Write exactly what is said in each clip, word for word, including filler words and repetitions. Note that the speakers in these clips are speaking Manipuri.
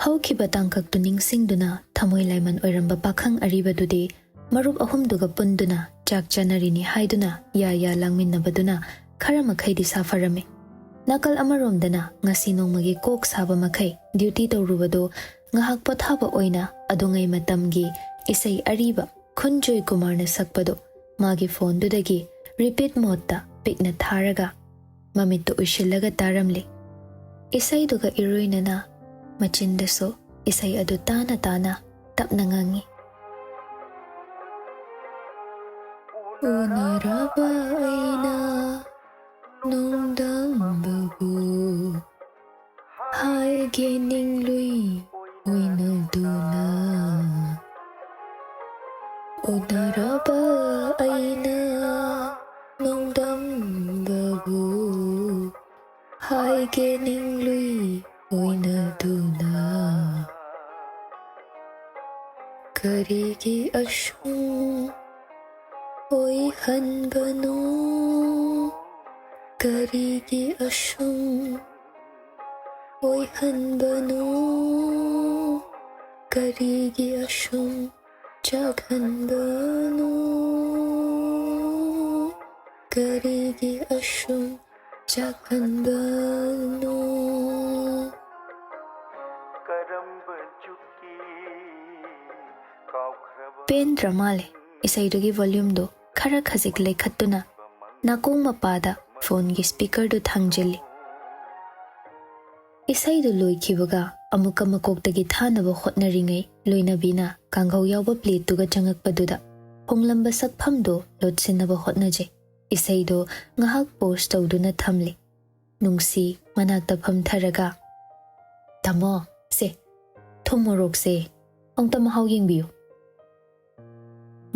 ꯍꯧꯈꯤꯕ ꯇꯥꯡꯀꯛꯇꯨ ꯅꯤꯡꯁꯤꯡꯗꯨꯅ ꯊꯃꯣꯏ ꯂꯥꯏꯃꯟ ꯑꯣꯏꯔꯝꯕ ꯄꯥꯈꯪ ꯑꯔꯤꯕꯗꯨꯗꯤ ꯃꯔꯨꯞ ꯑꯍꯨꯝꯗꯨꯒ ꯄꯨꯟꯗꯨꯅ ꯆꯥꯛ ꯆꯥꯅꯔꯤꯅꯤ ꯍꯥꯏꯗꯨꯅ ꯌꯥ ꯌꯥ ꯂꯥꯡꯃꯤꯟꯅꯕꯗꯨꯅ ꯈꯔ ꯃꯈꯩꯗꯤ ꯁꯥꯐꯔꯝꯃꯤ꯫ ꯅꯥꯀꯜ ꯑꯃꯔꯣꯝꯗꯅ ꯉꯁꯤ ꯅꯣꯡꯃꯒꯤ ꯀꯣꯛ ꯁꯥꯕ ꯃꯈꯩ ꯗ꯭ꯌꯨꯇꯤ ꯇꯧꯔꯨꯕꯗꯨ ꯉꯥꯏꯍꯥꯛ ꯄꯣꯊꯥꯕ ꯑꯣꯏꯅ ꯑꯗꯨꯉꯩ ꯃꯇꯝꯒꯤ ꯏꯁꯩ ꯑꯔꯤꯕ ꯈꯨꯟꯖꯣꯏ ꯀꯨꯃꯥꯔꯅ ꯁꯛꯄꯗꯨ ꯃꯥꯒꯤ ꯐꯣꯟꯗꯨꯗꯒꯤ ꯔꯤꯄꯤꯠ ꯃꯣꯗꯇ ꯄꯤꯛꯅ ꯊꯥꯔꯒ ꯃꯃꯤꯠꯇꯨ ꯎꯏꯁꯤꯜꯂꯒ ꯇꯥꯔꯝꯂꯤ꯫ ꯏꯁꯩꯗꯨꯒ ꯏꯔꯣꯏꯅꯅ ꯃꯆꯤꯟꯗꯁꯨ ꯏꯁꯩ ꯑꯗꯨ ꯇꯥꯅ ꯇꯥꯅ ꯇꯞꯅ ꯉꯥꯡꯉꯤ꯫ ꯎꯅꯔꯕ ꯑꯩꯅ ꯅꯣꯡꯗꯝꯕꯕꯨ ꯍꯥꯏꯒꯦ ꯅꯤꯡꯂꯨꯏ ꯑꯣꯏꯅꯗꯨꯅ꯫ ꯎꯅꯔꯕ ꯑꯩꯅ ꯅꯣꯡꯗꯝꯕꯕꯨ ꯍꯥꯏꯒꯦ ꯅꯤꯡꯂꯨꯏ ꯑꯣꯏꯅꯗꯨꯅ꯫ ꯀꯔꯤꯒꯤ ꯑꯁꯨꯝ ꯑꯣꯏꯍꯟꯕꯅꯣ? ꯀꯔꯤꯒꯤ ꯑꯁꯨꯝ ꯑꯣꯏꯍꯟꯕꯅꯣ? ꯀꯔꯤꯒꯤ ꯑꯁꯨꯝ ꯆꯥꯛꯍꯟꯕꯅꯣ? ꯀꯔꯤꯒꯤ ꯑꯁꯨꯝ ꯆꯥꯛꯍꯟꯕꯅꯣ? ꯀꯔꯝꯕ ꯖꯨꯛꯀꯤ ꯀꯥꯎꯈ꯭ꯔꯕ ꯄꯦꯟꯗ꯭ꯔ ꯃꯥꯜꯂꯦ꯫ ꯏꯁꯩꯗꯨꯒꯤ ꯚꯣꯂ꯭ꯌꯨꯝꯗꯨ ꯈꯔ ꯈꯖꯤꯛ ꯂꯩꯈꯠꯇꯨꯅ ꯅꯥꯀꯣꯡ ꯃꯄꯥꯗ ꯐꯣꯟꯒꯤ ꯁ꯭ꯄꯤꯀꯔꯗꯨ ꯊꯥꯡꯖꯤꯜꯂꯤ꯫ ꯏꯁꯩꯗꯨ ꯂꯣꯏꯈꯤꯕꯒ ꯑꯃꯨꯛꯀ ꯃꯀꯣꯛꯇꯒꯤ ꯊꯥꯅꯕ ꯍꯣꯠꯅꯔꯤꯉꯩ ꯂꯣꯏꯅꯕꯤꯅ ꯀꯥꯡꯍꯧ ꯌꯥꯎꯕ ꯄ꯭ꯂꯦꯠꯇꯨꯒ ꯆꯪꯉꯛꯄꯗꯨꯗ ꯍꯣꯡꯂꯝꯕ ꯁꯛꯐꯝꯗꯨ ꯂꯣꯠꯁꯤꯟꯅꯕ ꯍꯣꯠꯅꯖꯩ꯫ ꯏꯁꯩꯗꯨ ꯉꯥꯏꯍꯥꯛ ꯄꯣꯖ ꯇꯧꯗꯨꯅ ꯊꯝꯂꯤ꯫ ꯅꯨꯡꯁꯤ ꯃꯅꯥꯛꯇ ꯐꯝꯊꯔꯒ, "ꯇꯥꯃꯣ, ꯁꯦ, ꯊꯨꯝ ꯃꯣꯔꯣꯛꯁꯦ ꯑꯃꯨꯛꯇ ꯃꯍꯥꯎ ꯌꯦꯡꯕꯤꯌꯨ"꯫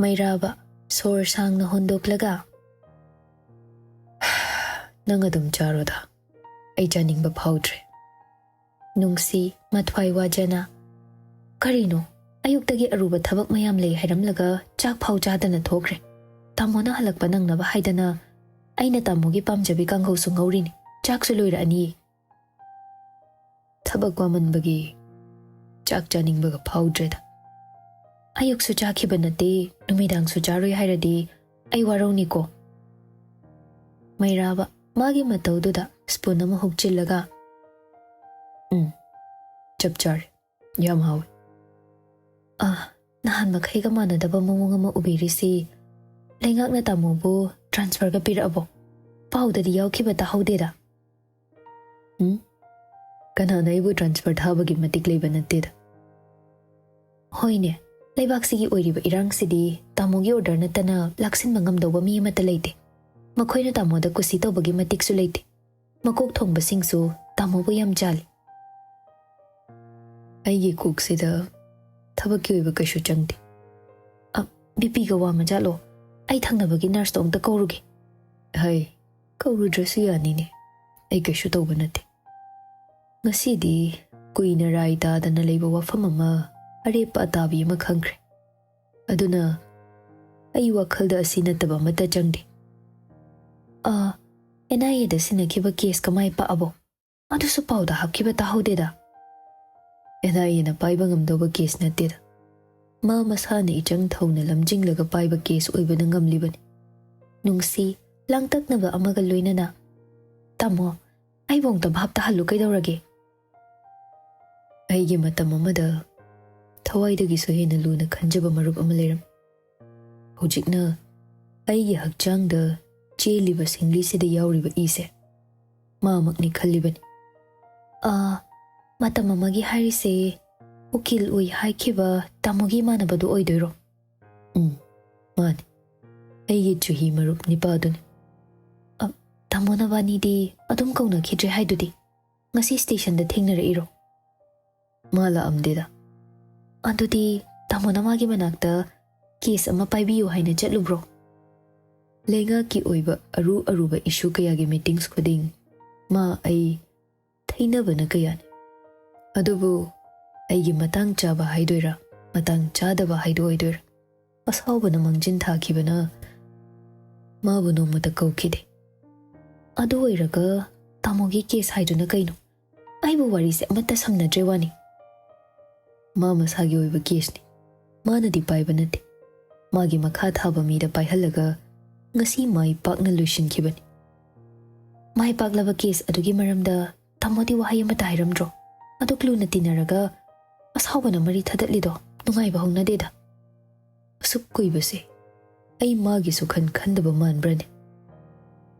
ꯃꯩꯔꯥꯕ ꯁꯣꯔ ꯁꯥꯡꯅ ꯍꯣꯟꯗꯣꯛꯂꯒ, "ꯅꯪ ꯑꯗꯨꯝ ꯆꯥꯔꯣꯗ, ꯑꯩ ꯆꯥꯅꯤꯡꯕ ꯐꯥꯎꯗ꯭ꯔꯦ"꯫ ꯅꯨꯡꯁꯤ ꯃꯊ꯭ꯋꯥꯏ ꯋꯥꯖꯅ, "ꯀꯔꯤꯅꯣ? ꯑꯌꯨꯛꯇꯒꯤ ꯑꯔꯨꯕ ꯊꯕꯛ ꯃꯌꯥꯝ ꯂꯩ ꯍꯥꯏꯔꯝꯂꯒ ꯆꯥꯛ ꯐꯥꯎ ꯆꯥꯗꯅ ꯊꯣꯛꯈ꯭ꯔꯦ꯫ ꯇꯥꯃꯣꯅ ꯍꯜꯂꯛꯄ ꯅꯪꯅꯕ ꯍꯥꯏꯗꯅ ꯑꯩꯅ ꯇꯥꯃꯣꯒꯤ ꯄꯥꯝꯖꯕꯤ ꯀꯥꯡꯍꯧꯁꯨ ꯉꯧꯔꯤꯅꯤ꯫ ꯆꯥꯛꯁꯨ ꯂꯣꯏꯔꯛꯑꯅꯤꯌꯦ"꯫ ꯊꯕꯛ ꯋꯥꯃꯟꯕꯒꯤ ꯆꯥꯛ ꯆꯥꯅꯤꯡꯕꯒ ꯐꯥꯎꯗ꯭ꯔꯦꯗ꯫ ꯑꯌꯨꯛꯁꯨ ꯆꯥꯈꯤꯕ ꯅꯠꯇꯦ, ꯅꯨꯃꯤꯗꯥꯡꯁꯨ ꯆꯥꯔꯣꯏ ꯍꯥꯏꯔꯗꯤ ꯑꯩ ꯋꯥꯔꯧꯅꯤꯀꯣ꯫ ꯃꯩꯔꯥꯕ ꯃꯥꯒꯤ ꯃꯇꯧꯗꯨꯗ ꯁ꯭ꯄꯨꯟ ꯑꯃ ꯍꯨꯛꯆꯤꯜꯂꯒ, "ꯎꯝ, ꯆꯞ ꯆꯥꯔꯦ꯫ ꯌꯥꯝ ꯍꯥꯎꯋꯦ꯫ ꯑꯥ, ꯅꯍꯥꯟ ꯃꯈꯩꯒ ꯃꯥꯟꯅꯗꯕ ꯃꯑꯣꯡ ꯑꯃ ꯎꯕꯤꯔꯤꯁꯤ, ꯂꯩꯉꯥꯛꯅ ꯇꯥꯃꯣꯕꯨ ꯇ꯭ꯔꯥꯟꯁꯐꯔꯒ ꯄꯤꯔꯛꯑꯕꯣ? ꯄꯥꯎꯗꯗꯤ ꯌꯥꯎꯈꯤꯕ ꯇꯥꯍꯧꯗꯦꯗ꯫" "ꯎꯝ? ꯀꯅꯥꯅ ꯑꯩꯕꯨ ꯇ꯭ꯔꯥꯟꯁꯐꯔ ꯊꯥꯕꯒꯤ ꯃꯇꯤꯛ ꯂꯩꯕ ꯅꯠꯇꯦꯗ꯫" "ꯍꯣꯏꯅꯦ, ꯂꯩꯕꯥꯛꯁꯤꯒꯤ ꯑꯣꯏꯔꯤꯕ ꯏꯔꯥꯡꯁꯤꯗꯤ ꯇꯥꯃꯣꯒꯤ ꯑꯣꯔꯗꯔ ꯅꯠꯇꯅ ꯂꯥꯛꯁꯤꯟꯕ ꯉꯝꯗꯧꯕ ꯃꯤ ꯑꯃꯠꯇ ꯂꯩꯇꯦ꯫ ꯃꯈꯣꯏꯅ ꯇꯥꯃꯣꯗ ꯀꯨꯁꯤ ꯇꯧꯕꯒꯤ ꯃꯇꯤꯛꯁꯨ ꯂꯩꯇꯦ꯫ ꯃꯀꯣꯛ ꯊꯣꯡꯕꯁꯤꯡꯁꯨ ꯇꯥꯃꯣꯕꯨ ꯌꯥꯝ ꯆꯥꯜꯂꯤ꯫" "ꯑꯩꯒꯤ ꯀꯣꯛꯁꯤꯗ ꯊꯕꯛꯀꯤ ꯑꯣꯏꯕ ꯀꯩꯁꯨ ꯆꯪꯗꯦ꯫" "ꯑ, ꯕꯤ ꯄꯤꯒ ꯋꯥꯡꯃꯖꯥꯠꯂꯣ? ꯑꯩ ꯊꯪꯅꯕꯒꯤ ꯅꯔꯁꯇꯣ ꯑꯝꯇ ꯀꯧꯔꯨꯒꯦ꯫" "ꯍꯩ, ꯀꯧꯔꯨꯗ꯭ꯔꯁꯨ ꯌꯥꯅꯤꯅꯦ꯫ ꯑꯩ ꯀꯩꯁꯨ ꯇꯧꯕ ꯅꯠꯇꯦ꯫ ꯉꯁꯤꯗꯤ ꯀꯨꯏꯅ ꯔꯥꯏ ꯇꯥꯗꯅ ꯂꯩꯕ ꯋꯥꯐꯝ ꯑꯃ, ꯑꯔꯦꯞꯄ ꯑꯇꯥꯕꯤ ꯑꯃ ꯈꯪꯈ꯭ꯔꯦ꯫ ꯑꯗꯨꯅ ꯑꯩ ꯋꯥꯈꯜꯗ ꯑꯁꯤ ꯅꯠꯇꯕ ꯑꯃꯠꯇ ꯆꯪꯗꯦ꯫" "ꯑꯥ, ꯑꯦꯟ ꯑꯥꯏ ꯑꯦꯗ ꯁꯤꯟꯅꯈꯤꯕ ꯀꯦꯁꯀ ꯃꯥꯏ ꯄꯥꯛꯑꯕꯣ? ꯑꯗꯨꯁꯨ ꯄꯥꯎꯗ ꯍꯥꯞꯈꯤꯕ ꯇꯥꯍꯧꯗꯦꯗ꯫" "ꯑꯦꯟ ꯑꯥꯏ ꯑꯦꯅ ꯄꯥꯏꯕ ꯉꯝꯗꯧꯕ ꯀꯦꯁ ꯅꯠꯇꯦꯗ꯫ ꯃꯥ ꯃꯁꯥꯅ ꯏꯆꯪ ꯊꯧꯅ ꯂꯝꯖꯤꯡꯂꯒ ꯄꯥꯏꯕ ꯀꯦꯁ ꯑꯣꯏꯕꯅ ꯉꯝꯂꯤꯕꯅꯤ꯫ ꯅꯨꯡꯁꯤ, ꯂꯥꯡꯇꯛꯅꯕ ꯑꯃꯒ ꯂꯣꯏꯅꯅ꯫ ꯇꯥꯃꯣ, ꯑꯩꯕꯨ ꯑꯝꯇ ꯚꯥꯞ ꯇꯥꯍꯜꯂꯨ ꯀꯩꯗꯧꯔꯒꯦ?" ꯑꯩꯒꯤ ꯃꯇꯝ ꯑꯃꯗ ꯊꯋꯥꯏꯗꯒꯤꯁꯨ ꯍꯦꯟꯅ ꯂꯨꯅ ꯈꯟꯖꯕ ꯃꯔꯨꯞ ꯑꯃ ꯂꯩꯔꯝꯃꯤ꯫ ꯍꯧꯖꯤꯛꯅ ꯑꯩꯒꯤ ꯍꯛꯆꯥꯡꯗ ꯆꯦꯜꯂꯤꯕ ꯁꯤꯡꯂꯤꯁꯤꯗ ꯌꯥꯎꯔꯤꯕ ꯏꯁꯦ ꯃꯥꯃꯛꯅꯤ ꯈꯜꯂꯤꯕꯅꯤ꯫ "ꯑꯥ, ꯃꯇꯝ ꯑꯃꯒꯤ ꯍꯥꯏꯔꯤꯁꯦ ꯎꯀꯤꯜ ꯑꯣꯏ ꯍꯥꯏꯈꯤꯕ ꯇꯥꯃꯣꯒꯤ ꯏꯃꯥꯟꯅꯕꯗꯨ ꯑꯣꯏꯗꯣꯏꯔꯣ?" "ꯎꯝ, ꯃꯥꯅꯤ꯫ ꯑꯩꯒꯤ ꯆꯨꯍꯤ ꯃꯔꯨꯞ ꯅꯤꯄꯥꯗꯨꯅꯤ꯫" "ꯑ, ꯇꯥꯃꯣ ꯅꯕꯥꯅꯤꯗꯤ ꯑꯗꯨꯝ ꯀꯧꯅꯈꯤꯗ꯭ꯔꯦ ꯍꯥꯏꯗꯨꯗꯤ? ꯉꯁꯤ ꯁ꯭ꯇꯦꯁꯟꯗ ꯊꯦꯡꯅꯔꯛꯏꯔꯣ?" "ꯃꯥ ꯂꯥꯛꯑꯝꯗꯦꯗ꯫" "ꯑꯗꯨꯗꯤ ꯇꯥꯃꯣꯅ ꯃꯥꯒꯤ ꯃꯅꯥꯛꯇ ꯀꯦꯁ ꯑꯃ ꯄꯥꯏꯕꯤꯌꯨ ꯍꯥꯏꯅ ꯆꯠꯂꯨꯕ꯭ꯔꯣ?" "ꯂꯩꯉꯥꯛꯀꯤ ꯑꯣꯏꯕ ꯑꯔꯨ ꯑꯔꯨꯕ ꯏꯁꯨ ꯀꯌꯥꯒꯤ ꯃꯤꯇꯤꯡꯁ ꯈꯨꯗꯤꯡ ꯃꯥ ꯑꯩ ꯊꯩꯅꯕꯅ ꯀꯌꯥꯅꯤ꯫ ꯑꯗꯨꯕꯨ ꯑꯩꯒꯤ ꯃꯇꯥꯡ ꯆꯥꯕ ꯍꯥꯏꯗꯣꯏꯔꯥ, ꯃꯇꯥꯡ ꯆꯥꯗꯕ ꯍꯥꯏꯗꯣ ꯑꯣꯏꯗꯣꯏꯔꯥ, ꯑꯁꯥꯎꯕꯅ ꯃꯥꯡꯖꯤꯟ ꯊꯥꯈꯤꯕꯅ ꯃꯥꯕꯨ ꯅꯣꯡꯃꯇ ꯀꯧꯈꯤꯗꯦ꯫" "ꯑꯗꯨ ꯑꯣꯏꯔꯒ ꯇꯥꯃꯣꯒꯤ ꯀꯦꯁ ꯍꯥꯏꯗꯨꯅ ꯀꯩꯅꯣ? ꯑꯩꯕꯨ ꯋꯥꯔꯤꯁꯦ ꯑꯃꯠꯇ ꯁꯝꯅꯗ꯭ꯔꯦ ꯋꯥꯅꯤ꯫" ꯃꯥ ꯃꯁꯥꯒꯤ ꯑꯣꯏꯕ ꯀꯦꯁꯅꯤ꯫ ꯃꯥꯅꯗꯤ ꯄꯥꯏꯕ ꯅꯠꯇꯦ꯫ ꯃꯥꯒꯤ ꯃꯈꯥ ꯊꯥꯕ ꯃꯤꯗ ꯄꯥꯏꯍꯜꯂꯒ ꯉꯁꯤ ꯃꯥꯏ ꯄꯥꯛꯅ ꯂꯣꯏꯁꯤꯟꯈꯤꯕꯅꯤ꯫ ꯃꯥꯏ ꯄꯥꯛꯂꯕ ꯀꯦꯁ ꯑꯗꯨꯒꯤ ꯃꯔꯝꯗ ꯇꯥꯃꯣꯗꯤ ꯋꯥꯍꯩ ꯑꯃꯠꯇ ꯍꯥꯏꯔꯝꯗ꯭ꯔꯣ? ꯑꯗꯨꯛ ꯂꯨꯅ ꯇꯤꯟꯅꯔꯒ ꯑꯁꯥꯎꯕꯅ ꯃꯔꯤ ꯊꯗꯠꯂꯤꯗꯣ ꯅꯨꯡꯉꯥꯏꯕ ꯍꯧꯅꯗꯦꯗ꯫ ꯑꯁꯨꯛ ꯀꯨꯏꯕꯁꯦ ꯑꯩ ꯃꯥꯒꯤꯁꯨ ꯈꯟ ꯈꯟꯗꯕ ꯃꯥꯟꯕ꯭ꯔꯅꯦ?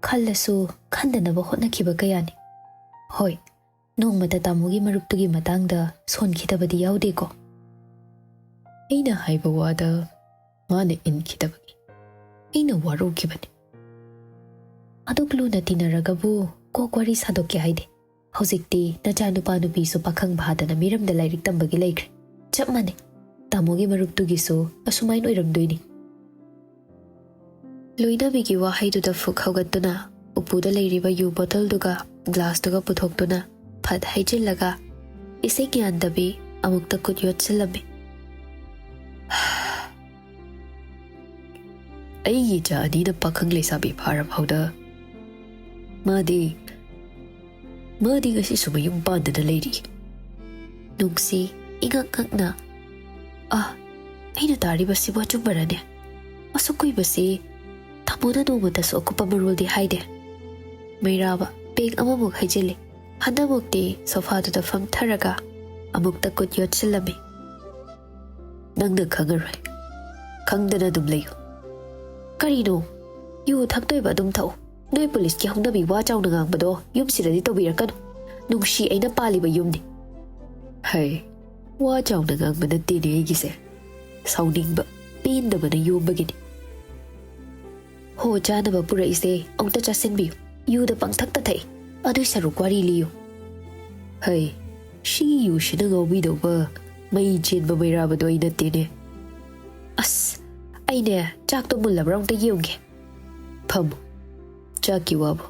ꯈꯜꯂꯁꯨ ꯈꯟꯗꯅꯕ ꯍꯣꯠꯅꯈꯤꯕ ꯀꯌꯥꯅꯤ꯫ ꯍꯣꯏ, ꯅꯣꯡꯃꯇ ꯇꯥꯃꯣꯒꯤ ꯃꯔꯨꯞꯇꯨꯒꯤ ꯃꯇꯥꯡꯗ ꯁꯣꯟꯈꯤꯗꯕꯗꯤ ꯌꯥꯎꯗꯦꯀꯣ꯫ ꯑꯩꯅ ꯍꯥꯏꯕ ꯋꯥꯗ ꯃꯥꯅ ꯏꯟꯈꯤꯗꯕꯒꯤ ꯑꯩꯅ ꯋꯥꯔꯧꯈꯤꯕꯅꯤ꯫ ꯑꯗꯨꯛ ꯂꯨꯅ ꯇꯤꯟꯅꯔꯒꯕꯨ ꯀꯣꯛ ꯋꯥꯔꯤ ꯁꯥꯗꯣꯛꯀꯦ ꯍꯥꯏꯗꯦ꯫ ꯍꯧꯖꯤꯛꯇꯤ ꯅꯆꯥꯅꯨꯄꯥ ꯅꯨꯄꯤꯁꯨ ꯄꯥꯈꯪ ꯐꯥꯗꯅ ꯃꯤꯔꯝꯗ ꯂꯥꯏꯔꯤꯛ ꯇꯝꯕꯒꯤ ꯂꯩꯈ꯭ꯔꯦ꯫ ꯆꯞ ꯃꯥꯟꯅꯩ꯫ ꯇꯥꯃꯣꯒꯤ ꯃꯔꯨꯞꯇꯨꯒꯤꯁꯨ ꯑꯁꯨꯃꯥꯏꯅ ꯑꯣꯏꯔꯝꯗꯣꯏꯅꯤ꯫ ꯂꯣꯏꯅꯕꯤꯒꯤ ꯋꯥꯍꯩꯗꯨꯗ ꯐꯨꯛ ꯍꯧꯒꯠꯇꯨꯅ ꯎꯄꯨꯗ ꯂꯩꯔꯤꯕ ꯌꯨ ꯕꯣꯇꯜꯗꯨꯒ ꯒ꯭ꯂꯥꯁꯇꯨꯒ ꯄꯨꯊꯣꯛꯇꯨꯅ ꯐꯠ ꯍꯩꯖꯤꯜꯂꯒ ꯏꯁꯤꯡ ꯌꯥꯟꯗꯕꯤ ꯑꯃꯨꯛꯇ ꯈꯨꯠ ꯌꯣꯠꯁꯤꯜꯂꯝꯃꯤ꯫ ꯑꯩꯒꯤ ꯏꯆꯥ ꯑꯅꯤꯅ ꯄꯥꯈꯪ ꯂꯩꯁꯥꯕꯤ ꯐꯥꯔꯐꯥꯎꯗ ꯃꯥꯗꯤ, ꯃꯥꯗꯤ ꯉꯁꯤꯁꯨ ꯃꯌꯨꯝ ꯄꯥꯟꯗꯅ ꯂꯩꯔꯤ꯫ ꯅꯨꯡꯁꯤ ꯏꯉꯛ ꯉꯛꯅ, "ꯑꯥ, ꯑꯩꯅ ꯇꯥꯔꯤꯕꯁꯤꯕꯨ ꯑꯆꯨꯝꯕꯔꯅꯦ? ꯑꯁꯨꯛ ꯀꯨꯏꯕꯁꯤ ꯇꯥꯃꯣꯅ ꯅꯣꯡꯃꯇꯁꯨ ꯑꯀꯨꯞꯄ ꯃꯔꯣꯜꯗꯤ ꯍꯥꯏꯗꯦ꯫" ꯃꯩꯔꯥꯕ ꯄꯦꯛ ꯑꯃꯃꯨꯛ ꯍꯩꯖꯤꯜꯂꯤ꯫ ꯍꯟꯗꯛꯃꯨꯛꯇꯤ ꯁꯣꯐꯥꯗꯨꯗ ꯐꯝꯊꯔꯒ ꯑꯃꯨꯛꯇ ꯈꯨꯠ ꯌꯣꯠꯁꯤꯜꯂꯝꯃꯤ꯫ "ꯅꯪꯅ ꯈꯪꯉꯔꯣꯏ꯫ ꯈꯪꯗꯅ ꯑꯗꯨꯝ ꯂꯩꯌꯨ꯫" "ꯀꯔꯤꯅꯣ? ꯌꯨ ꯊꯛꯇꯣꯏꯕ ꯑꯗꯨꯝ ꯊꯛꯎ꯫ ꯅꯣꯏ ꯄꯨꯂꯤꯁꯀꯤ ꯍꯧꯅꯕꯤ ꯋꯥ ꯆꯥꯎꯅ ꯉꯥꯡꯕꯗꯣ ꯌꯨꯝꯁꯤꯗꯗꯤ ꯇꯧꯕꯤꯔꯛꯀꯅꯨ꯫ ꯅꯨꯡꯁꯤ ꯑꯩꯅ ꯄꯥꯜꯂꯤꯕ ꯌꯨꯝꯅꯤ꯫" "ꯍꯩ, ꯋꯥ ꯆꯥꯎꯅ ꯉꯥꯡꯕ ꯅꯠꯇꯦꯅꯦ ꯑꯩꯒꯤꯁꯦ꯫ ꯁꯥꯎꯅꯤꯡꯕ, ꯄꯦꯟꯗꯕꯅ ꯌꯣꯝꯕꯒꯤꯅꯤ꯫" "ꯍꯣ, ꯆꯥꯅꯕ ꯄꯨꯔꯛꯏꯁꯦ ꯑꯃꯨꯛꯇ ꯆꯥꯁꯤꯟꯕꯤꯌꯨ꯫ ꯌꯨꯗ ꯄꯪꯊꯛꯇ ꯊꯛꯏ꯫ ꯑꯗꯨꯏ ꯁꯔꯨꯛ ꯋꯥꯔꯤ ꯂꯤꯌꯨ꯫" "ꯍꯩ, ꯁꯤꯒꯤ ꯌꯨꯁꯤꯅ ꯉꯥꯎꯕꯤꯗꯧꯕ ꯃꯩ ꯆꯦꯟꯕ ꯃꯩꯔꯥꯕꯗꯣ ꯑꯩ ꯅꯠꯇꯦꯅꯦ꯫" "ꯑꯁ, ꯑꯩꯅꯦ ꯆꯥꯛꯇꯣ ꯃꯨꯜꯂꯕ꯭ꯔꯥ ꯑꯃꯨꯛꯇ ꯌꯦꯡꯒꯦ꯫" "ꯐꯝꯃꯨ꯫ ꯆꯥꯛꯀꯤ ꯋꯥꯕꯨ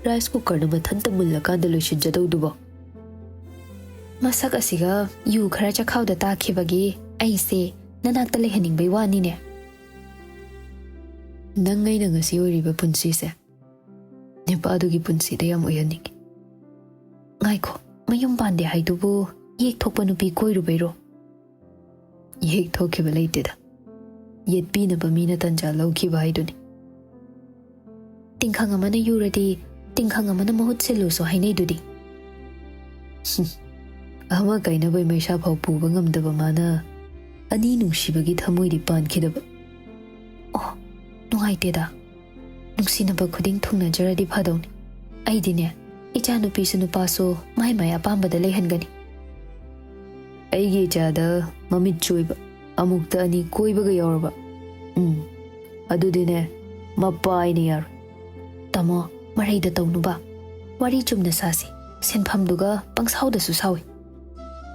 ꯔꯥꯏꯁ ꯀꯨꯀꯔꯅ ꯃꯊꯟꯇ ꯃꯨꯜꯂꯀꯥꯟꯗ ꯂꯣꯏꯁꯤꯟꯖꯗꯧꯗꯨꯕꯣ?" "ꯃꯁꯛ ꯑꯁꯤꯒ ꯌꯨ ꯈꯔ ꯆꯈꯥꯎꯗ ꯇꯥꯈꯤꯕꯒꯤ ꯑꯩꯁꯦ ꯅꯅꯥꯛꯇ ꯂꯩꯍꯟꯅꯤꯡꯕꯩ ꯋꯥꯅꯤꯅꯦ꯫" "ꯅꯪ ꯑꯩꯅ ꯉꯁꯤ ꯑꯣꯏꯔꯤꯕ ꯄꯨꯟꯁꯤꯁꯦ ꯅꯨꯄꯥꯗꯨꯒꯤ ꯄꯨꯟꯁꯤꯗ ꯌꯥꯝ ꯑꯣꯏꯍꯟꯅꯤꯡꯉꯤ꯫" "ꯉꯥꯏꯈꯣ, ꯃꯌꯨꯝ ꯄꯥꯟꯗꯦ ꯍꯥꯏꯗꯨꯕꯨ ꯌꯦꯛ ꯊꯣꯛꯄ ꯅꯨꯄꯤ ꯀꯣꯏꯔꯨꯕꯩꯔꯣ? ꯌꯦꯛ ꯊꯣꯛꯈꯤꯕ ꯂꯩꯇꯦꯗ꯫ ꯌꯦꯠꯄꯤꯅꯕ ꯃꯤꯅ ꯇꯟꯖꯥ ꯂꯧꯈꯤꯕ ꯍꯥꯏꯗꯨꯅꯤ꯫ "ꯇꯤꯡꯈꯪ ꯑꯃꯅ ꯌꯨꯔꯗꯤ ꯇꯤꯡꯈꯪ ꯑꯃꯅ ꯃꯍꯨꯠ ꯁꯤꯜꯂꯨꯁꯨ" ꯍꯥꯏꯅꯩꯗꯨꯗꯤ꯫ "ꯑꯃ ꯀꯥꯏꯅꯕꯩ ꯃꯩꯁꯥ ꯐꯥꯎ ꯄꯨꯕ ꯉꯝꯗꯕ ꯃꯥꯅ ꯑꯅꯤ ꯅꯨꯡꯁꯤꯕꯒꯤ ꯊꯃꯣꯏꯗꯤ ꯄꯥꯟꯈꯤꯗꯕ꯫ ꯑꯣ, ꯅꯨꯡꯉꯥꯏꯇꯦꯗ꯫ ꯅꯨꯡꯁꯤꯅꯕ ꯈꯨꯗꯤꯡ ꯊꯨꯡꯅꯖꯔꯗꯤ ꯐꯗꯧꯅꯤ꯫ ꯑꯩꯗꯤꯅꯦ, ꯏꯆꯥꯅꯨꯄꯤꯁꯨ ꯅꯨꯄꯥꯁꯨ ꯃꯥꯏ ꯃꯥꯏ ꯑꯄꯥꯝꯕꯗ ꯂꯩꯍꯟꯒꯅꯤ꯫ ꯑꯩꯒꯤ ꯏꯆꯥꯗ ꯃꯃꯤꯠ ꯆꯣꯏꯕ, ꯑꯃꯨꯛꯇ ꯑꯅꯤ ꯀꯣꯏꯕꯒ ꯌꯥꯎꯔꯕ, ꯎꯝ, ꯑꯗꯨꯗꯤꯅꯦ, ꯃꯄꯥ ꯑꯩꯅ ꯌꯥꯔꯣꯏ꯫" "ꯇꯥꯃꯣ, ꯃꯔꯩꯗ ꯇꯧꯅꯨꯕ꯫ ꯋꯥꯔꯤ ꯆꯨꯝꯅ ꯁꯥꯁꯤ꯫ ꯁꯤꯟꯐꯝꯗꯨꯒ ꯄꯪꯁꯥꯎꯗꯁꯨ ꯁꯥꯎꯏ꯫"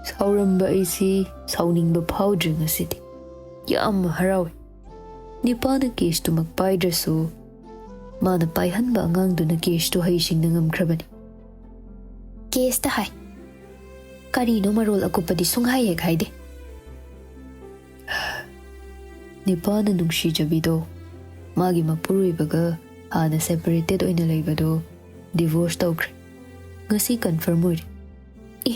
"ꯁꯥꯎꯔꯝꯕ ꯑꯩꯁꯤ ꯁꯥꯎꯅꯤꯡꯕ ꯐꯥꯎꯗ꯭ꯔꯦ ꯉꯁꯤꯗꯤ꯫ ꯌꯥꯝ ꯍꯔꯥꯎꯏ꯫ ꯅꯤꯄꯥꯅ ꯀꯦꯁꯇꯨꯃꯛ ꯄꯥꯏꯗ꯭ꯔꯁꯨ, ꯃꯥꯅ ꯄꯥꯏꯍꯟꯕ ꯑꯉꯥꯡꯗꯨꯅ ꯀꯦꯁꯇꯨ ꯍꯩꯁꯤꯡꯅ ꯉꯝꯈ꯭ꯔꯕꯅꯤ꯫" "ꯀꯦꯁꯇ" ꯍꯥꯏ꯫ ꯀꯔꯤꯅꯣ ꯃꯔꯣꯜ ꯑꯀꯨꯞꯄꯗꯤ ꯁꯨꯡꯍꯥꯏ ꯍꯦꯛ ꯍꯥꯏꯗꯦ꯫ "ꯅꯤꯄꯥꯅ ꯅꯨꯡꯁꯤꯖꯕꯤꯗꯣ ꯃꯥꯒꯤ ꯃꯄꯨꯔꯣꯏꯕꯒ ꯍꯥꯟꯅ ꯁꯦꯄꯔꯦꯇꯦꯠ ꯑꯣꯏꯅ ꯂꯩꯕꯗꯣ ꯗꯤꯚꯣꯔꯁ ꯇꯧꯈ꯭ꯔꯦ꯫ ꯉꯁꯤ ꯀꯟꯐꯔꯝ ꯑꯣꯏꯔꯦ꯫" "ꯑꯦ,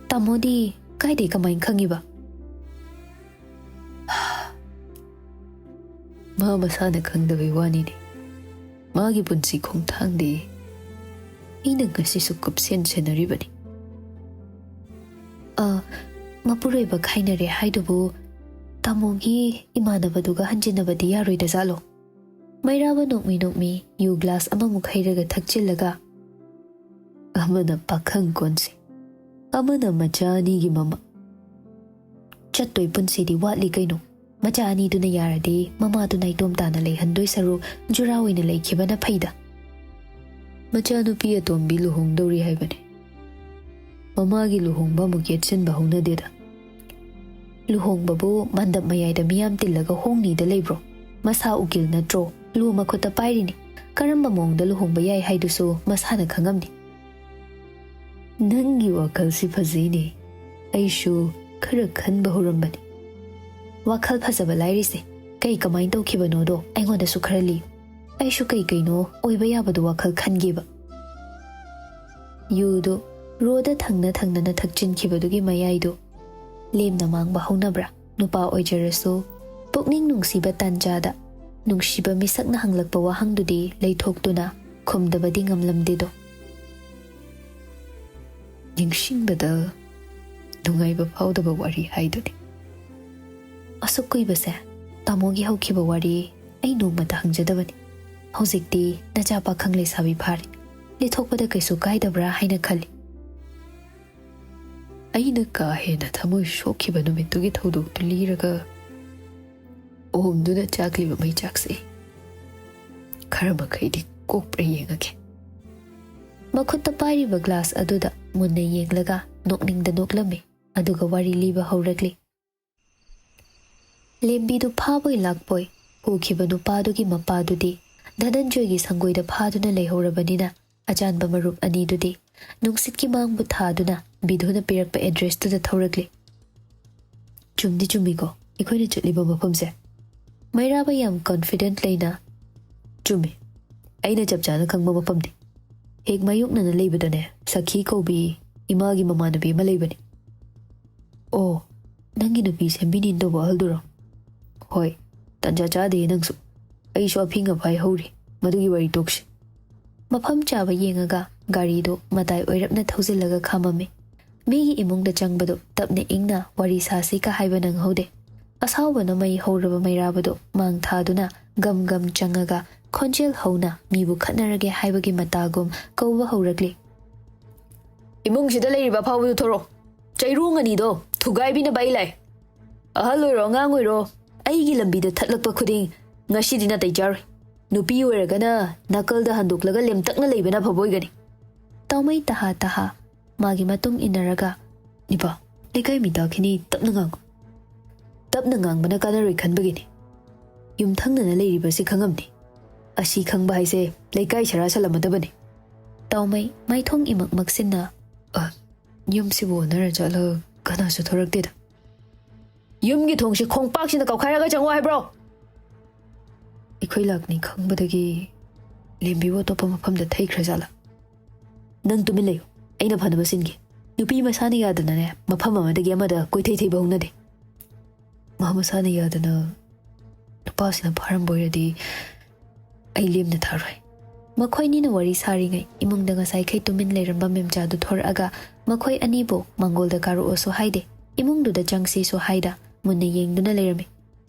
ꯇꯥꯃꯣꯗꯤ ꯀꯥꯏꯗꯩ ꯀꯃꯥꯏꯅ ꯈꯪꯉꯤꯕ?" "ꯃꯥ ꯃꯁꯥꯅ ꯈꯪꯗꯕꯩ ꯋꯥꯅꯤꯅꯦ꯫ ꯃꯥꯒꯤ ꯄꯨꯟꯁꯤ ꯈꯣꯡꯊꯥꯡꯗꯤ ꯑꯩꯅ ꯉꯁꯤꯁꯨ ꯀꯨꯞꯁꯦꯟ ꯁꯦꯟꯅꯔꯤꯕꯅꯤ꯫" "ꯑ, ꯃꯄꯨꯔꯣꯏꯕ ꯈꯥꯏꯅꯔꯦ ꯍꯥꯏꯗꯨꯕꯨ ꯇꯥꯃꯣꯒꯤ ꯏꯃꯥꯟꯅꯕꯗꯨꯒ ꯍꯟꯖꯤꯟꯅꯕꯗꯤ ꯌꯥꯔꯣꯏꯗꯖꯥꯠꯂꯣ?" ꯃꯩꯔꯥꯕ ꯅꯣꯛꯃꯤ ꯅꯣꯛꯃꯤ ꯌꯨ ꯒ꯭ꯂꯥꯁ ꯑꯃꯃꯨꯛ ꯍꯩꯔꯒ ꯊꯛꯆꯤꯜꯂꯒ, "ꯑꯃꯅ ꯄꯥꯈꯪ ꯀꯣꯟꯁꯤ, ꯑꯃꯅ ꯃꯆꯥ ꯑꯅꯤꯒꯤ ꯃꯃꯥ꯫ ꯆꯠꯇꯣꯏ ꯄꯨꯟꯁꯤꯗꯤ ꯋꯥꯠꯂꯤ ꯀꯩꯅꯣ꯫ ꯃꯆꯥ ꯑꯅꯤꯗꯨꯅ ꯌꯥꯔꯗꯤ ꯃꯃꯥꯗꯨ ꯅꯥꯏꯇꯣꯝ ꯇꯥꯅ ꯂꯩꯍꯟꯗꯣꯏ ꯁꯔꯨꯛ ꯖꯨꯔꯥ ꯑꯣꯏꯅ ꯂꯩꯈꯤꯕꯅ ꯐꯩꯗ꯫" "ꯃꯆꯥꯅꯨꯄꯤ ꯑꯇꯣꯝꯕꯤ ꯂꯨꯍꯣꯡꯗꯧꯔꯤ ꯍꯥꯏꯕꯅꯤ꯫ ꯃꯃꯥꯒꯤ ꯂꯨꯍꯣꯡꯕ ꯑꯃꯨꯛ ꯌꯦꯠꯁꯤꯟꯕ ꯍꯧꯅꯗꯦꯗ꯫ ꯂꯨꯍꯣꯡꯕꯕꯨ ꯃꯟꯗꯞ ꯃꯌꯥꯏꯗ ꯃꯤꯌꯥꯝ ꯇꯤꯜꯂꯒ ꯍꯣꯡꯅꯤꯗ ꯂꯩꯕ꯭ꯔꯣ? ꯃꯁꯥ ꯎꯀꯤꯜ ꯅꯠꯇ꯭ꯔꯣ? ꯂꯣ ꯃꯈꯨꯠꯇ ꯄꯥꯏꯔꯤꯅꯤ꯫ ꯀꯔꯝꯕ ꯃꯑꯣꯡꯗ ꯂꯨꯍꯣꯡꯕ ꯌꯥꯏ ꯍꯥꯏꯗꯨꯁꯨ ꯃꯁꯥꯅ ꯈꯪꯉꯝꯅꯤ꯫" "ꯅꯪꯒꯤ ꯋꯥꯈꯜꯁꯤ ꯐꯖꯩꯅꯦ꯫ ꯑꯩꯁꯨ ꯈꯔ ꯈꯟꯕ ꯍꯧꯔꯝꯕꯅꯤ꯫" "ꯋꯥꯈꯜ ꯐꯖꯕ ꯂꯥꯏꯔꯤꯁꯦ, ꯀꯩ ꯀꯃꯥꯏꯅ ꯇꯧꯈꯤꯕꯅꯣꯗꯣ ꯑꯩꯉꯣꯟꯗꯁꯨ ꯈꯔ ꯂꯤꯌꯨ꯫ ꯑꯩꯁꯨ ꯀꯩ ꯀꯩꯅꯣ ꯑꯣꯏꯕ ꯌꯥꯕꯗꯣ ꯋꯥꯈꯜ ꯈꯟꯒꯦꯕ꯫" "ꯌꯨꯗꯨ ꯔꯣꯗ ꯊꯪꯅ ꯊꯪꯅꯅ ꯊꯛꯆꯤꯟꯈꯤꯕꯗꯨꯒꯤ ꯃꯌꯥꯏꯗꯨ ꯂꯦꯝꯅ ꯃꯥꯡꯕ ꯍꯧꯅꯕ꯭ꯔꯥ?" ꯅꯨꯄꯥ ꯑꯣꯏꯖꯔꯁꯨ, ꯄꯨꯛꯅꯤꯡ ꯅꯨꯡꯁꯤꯕ ꯇꯥꯟꯖꯥꯗ ꯅꯨꯡꯁꯤꯕ ꯃꯤꯁꯛꯅ ꯍꯪꯂꯛꯄ ꯋꯥꯍꯪꯗꯨꯗꯤ ꯂꯩꯊꯣꯛꯇꯨꯅ ꯈꯨꯝꯗꯕꯗꯤ ꯉꯝꯂꯝꯗꯦꯗꯣ꯫ ꯅꯤꯡꯁꯤꯡꯕꯗ ꯅꯨꯡꯉꯥꯏꯕ ꯐꯥꯎꯗꯕ ꯋꯥꯔꯤ ꯍꯥꯏꯗꯨꯅꯤ꯫ ꯑꯁꯨꯛ ꯀꯨꯏꯕꯁꯦ ꯇꯥꯃꯣꯒꯤ ꯍꯧꯈꯤꯕ ꯋꯥꯔꯤ ꯑꯩ ꯅꯣꯡꯃꯇ ꯍꯪꯖꯗꯕꯅꯤ꯫ ꯍꯧꯖꯤꯛꯇꯤ ꯅꯆꯥ ꯄꯥꯈꯪ ꯂꯩꯁꯥꯕꯤ ꯐꯥꯔꯦ, ꯂꯤꯊꯣꯛꯄꯗ ꯀꯩꯁꯨ ꯀꯥꯏꯗꯕ꯭ꯔꯥ ꯍꯥꯏꯅ ꯈꯜꯂꯤ꯫ ꯑꯩꯅ ꯀꯥ ꯍꯦꯟꯅ ꯊꯃꯣꯏ ꯁꯣꯛꯈꯤꯕ ꯅꯨꯃꯤꯠꯇꯨꯒꯤ ꯊꯧꯗꯣꯛꯇꯨ ꯂꯤꯔꯒ ꯑꯣꯝꯗꯨꯅ ꯆꯥꯛꯂꯤꯕ ꯃꯩ ꯆꯥꯛꯁꯦ ꯈꯔ ꯃꯈꯩꯗꯤ ꯀꯣꯛꯄ꯭ꯔꯥ ꯌꯦꯡꯉꯒꯦ꯫ ꯃꯈꯨꯠꯇ ꯄꯥꯏꯔꯤꯕ ꯒ꯭ꯂꯥꯁ ꯑꯗꯨꯗ ꯃꯨꯟꯅ ꯌꯦꯡꯂꯒ ꯅꯣꯛꯅꯤꯡꯗ ꯅꯣꯛꯂꯝꯃꯤ꯫ ꯑꯗꯨꯒ ꯋꯥꯔꯤ ꯂꯤꯕ ꯍꯧꯔꯛꯂꯤ꯫ ꯂꯦꯝꯕꯤꯗꯨ ꯐꯥꯕꯣꯏ ꯂꯥꯛꯄꯣꯏ ꯄꯨꯈꯤꯕ ꯅꯨꯄꯥꯗꯨꯒꯤ ꯃꯄꯥꯗꯨꯗꯤ ꯙꯅꯟꯖꯣꯏꯒꯤ ꯁꯪꯒꯣꯏꯗ ꯐꯥꯗꯨꯅ ꯂꯩꯍꯧꯔꯕꯅꯤꯅ, ꯑꯆꯥꯟꯕ ꯃꯔꯨꯞ ꯑꯅꯤꯗꯨꯗꯤ ꯅꯨꯡꯁꯤꯠꯀꯤ ꯃꯥꯡꯕꯨ ꯊꯥꯗꯨꯅ ꯕꯤꯙꯨꯅ ꯄꯤꯔꯛꯄ ꯑꯦꯗ꯭ꯔꯦꯁꯇꯨꯗ ꯊꯧꯔꯛꯂꯤ꯫ "ꯆꯨꯝꯗꯤ ꯆꯨꯝꯃꯤꯀꯣ ꯑꯩꯈꯣꯏꯅ ꯆꯠꯂꯤꯕ ꯃꯐꯝꯁꯦ?" ꯃꯩꯔꯥꯕ ꯌꯥꯝ ꯀꯟꯐꯤꯗꯦꯟꯠ ꯂꯩꯅ, "ꯆꯨꯝꯃꯤ, ꯑꯩꯅ ꯆꯞ ꯆꯥꯅ ꯈꯪꯕ ꯃꯐꯝꯅꯤ꯫ ꯍꯦꯛ ꯃꯥꯌꯣꯛꯅꯅ ꯂꯩꯕꯗꯅꯦ ꯁꯈꯤ ꯀꯧꯕꯤ ꯏꯃꯥꯒꯤ ꯃꯃꯥꯟꯅꯕꯤ ꯑꯃ ꯂꯩꯕꯅꯤ꯫" "ꯑꯣ, ꯅꯪꯒꯤ ꯅꯨꯄꯤ ꯁꯦꯝꯕꯤꯅꯤꯅ ꯇꯧꯕ ꯑꯍꯜꯗꯨꯔꯣ?" "ꯍꯣꯏ, ꯇꯟꯖꯥ ꯆꯥꯗꯦ ꯅꯪꯁꯨ꯫ ꯑꯩꯁꯨ ꯑꯐꯤꯡ ꯑꯐꯥꯏ ꯍꯧꯔꯤ, ꯃꯗꯨꯒꯤ ꯋꯥꯔꯤ ꯇꯣꯛꯁꯤ꯫" ꯃꯐꯝ ꯆꯥꯕ ꯌꯦꯡꯉꯒ ꯒꯥꯔꯤꯗꯨ ꯃꯇꯥꯏ ꯑꯣꯏꯔꯞꯅ ꯊꯧꯖꯤꯜꯂꯒ ꯈꯥꯝꯃꯝꯃꯤ꯫ ꯃꯤꯒꯤ ꯏꯃꯨꯡꯗ ꯆꯪꯕꯗꯨ ꯇꯞꯅ ꯏꯪꯅ ꯋꯥꯔꯤ ꯁꯥꯁꯤꯒ ꯍꯥꯏꯕ ꯅꯪꯍꯧꯗꯦ꯫ ꯑꯁꯥꯎꯕꯅ ꯃꯩ ꯍꯧꯔꯕ ꯃꯩꯔꯥꯕꯗꯨ ꯃꯥꯡ ꯊꯥꯗꯨꯅ ꯒꯝ ꯒꯝ ꯆꯪꯉꯒ ꯈꯣꯟꯖꯦꯜ ꯍꯧꯅ ꯃꯤꯕꯨ ꯈꯠꯅꯔꯒꯦ ꯍꯥꯏꯕꯒꯤ ꯃꯇꯥꯒꯨꯝ ꯀꯧꯕ ꯍꯧꯔꯛꯂꯤ꯫ "ꯏꯃꯨꯡꯁꯤꯗ ꯂꯩꯔꯤꯕ ꯑꯐꯥꯎꯕꯗꯨ ꯊꯣꯔꯛꯑꯣ꯫ ꯆꯩꯔꯣꯡ ꯑꯅꯤꯗꯣ ꯊꯨꯒꯥꯏꯕꯤꯅꯕ ꯑꯩ ꯂꯥꯛꯑꯦ꯫ ꯑꯍꯜ ꯑꯣꯏꯔꯣ ꯑꯉꯥꯡ ꯑꯣꯏꯔꯣ, ꯑꯩꯒꯤ ꯂꯝꯕꯤꯗ ꯊꯠꯂꯛꯄ ꯈꯨꯗꯤꯡ ꯉꯁꯤꯗꯤ ꯅꯥꯇꯩ ꯆꯥꯔꯣꯏ꯫ ꯅꯨꯄꯤ ꯑꯣꯏꯔꯒꯅ ꯅꯥꯀꯜꯗ ꯍꯟꯗꯣꯛꯂꯒ ꯂꯦꯝꯇꯛꯅ ꯂꯩꯕꯅ ꯑꯐꯕ ꯑꯣꯏꯒꯅꯤ꯫" ꯇꯥꯎꯃꯩ ꯇꯍꯥ ꯇꯍꯥ ꯃꯥꯒꯤ ꯃꯇꯨꯡ ꯏꯟꯅꯔꯒ, "ꯅꯤꯄꯥ, ꯂꯩꯀꯥꯏ ꯃꯤ ꯇꯥꯈꯤꯅꯤ, ꯇꯞꯅ ꯉꯥꯡꯉꯨ꯫ ꯇꯞꯅ ꯉꯥꯡꯕꯅ ꯀꯥꯟꯅꯔꯣꯏ ꯈꯟꯕꯒꯤꯅꯤ꯫ ꯌꯨꯝꯊꯪꯅꯅ ꯂꯩꯔꯤꯕꯁꯤ ꯈꯪꯉꯝꯅꯤ꯫ ꯑꯁꯤ ꯈꯪꯕ ꯍꯥꯏꯁꯦ ꯂꯩꯀꯥꯏ ꯁꯔꯥ ꯁꯜꯂꯝꯃꯗꯕꯅꯤ꯫" ꯇꯥꯎꯃꯩ ꯃꯥꯏꯊꯣꯡ ꯏꯃꯛ ꯃꯛꯁꯤꯟꯅ, "ꯑ, ꯌꯨꯝꯁꯤꯕꯨ ꯑꯣꯟꯅꯔ ꯆꯠꯂ ꯀꯅꯥꯁꯨ ꯊꯣꯔꯛꯇꯦꯗ꯫" "ꯌꯨꯝꯒꯤ ꯊꯣꯡꯁꯤ ꯈꯣꯡꯄꯥꯛꯁꯤꯅ ꯀꯧꯈꯥꯏꯔꯒ ꯆꯪꯉꯣ ꯍꯥꯏꯕ꯭ꯔꯣ?" "ꯑꯩꯈꯣꯏ ꯂꯥꯛꯅꯤ ꯈꯪꯕꯗꯒꯤ ꯂꯦꯝꯕꯤꯕꯨ ꯑꯇꯣꯞꯄ ꯃꯐꯝꯗ ꯊꯩꯈ꯭ꯔꯖꯥꯠꯂꯥ?" "ꯅꯪ ꯇꯨꯃꯤꯟ ꯂꯩꯌꯨ, ꯑꯩꯅ ꯐꯅꯕ ꯁꯤꯟꯒꯦ꯫ ꯅꯨꯄꯤ ꯃꯁꯥꯅ ꯌꯥꯗꯅꯅꯦ ꯃꯐꯝ ꯑꯃꯗꯒꯤ ꯑꯃꯗ ꯀꯣꯏꯊꯩ ꯊꯩꯕ ꯍꯧꯅꯗꯦ꯫" ꯃꯍꯥ ꯃꯁꯥꯅ ꯌꯥꯗꯅ ꯅꯨꯄꯥꯁꯤꯅ ꯐꯥꯔꯝꯕ ꯑꯣꯏꯔꯗꯤ ꯑꯩ ꯂꯦꯝꯅ ꯊꯥꯔꯣꯏ꯫ ꯃꯈꯣꯏꯅꯤꯅ ꯋꯥꯔꯤ ꯁꯥꯔꯤꯉꯩ ꯏꯃꯨꯡꯗ ꯉꯁꯥꯏꯈꯩ ꯇꯨꯃꯤꯟ ꯂꯩꯔꯝꯕ ꯃꯦꯝꯆꯥꯗꯨ ꯊꯣꯔꯛꯑꯒ ꯃꯈꯣꯏ ꯑꯅꯤꯕꯨ ꯃꯪꯒꯣꯜꯗ ꯀꯥꯔꯛꯑꯣꯁꯨ ꯍꯥꯏꯗꯦ, ꯏꯃꯨꯡꯗꯨꯗ ꯆꯪꯁꯤꯁꯨ ꯍꯥꯏꯗ ꯃꯨꯟꯅ ꯌꯦꯡꯗꯨꯅ ꯂꯩꯔꯝꯃꯤ꯫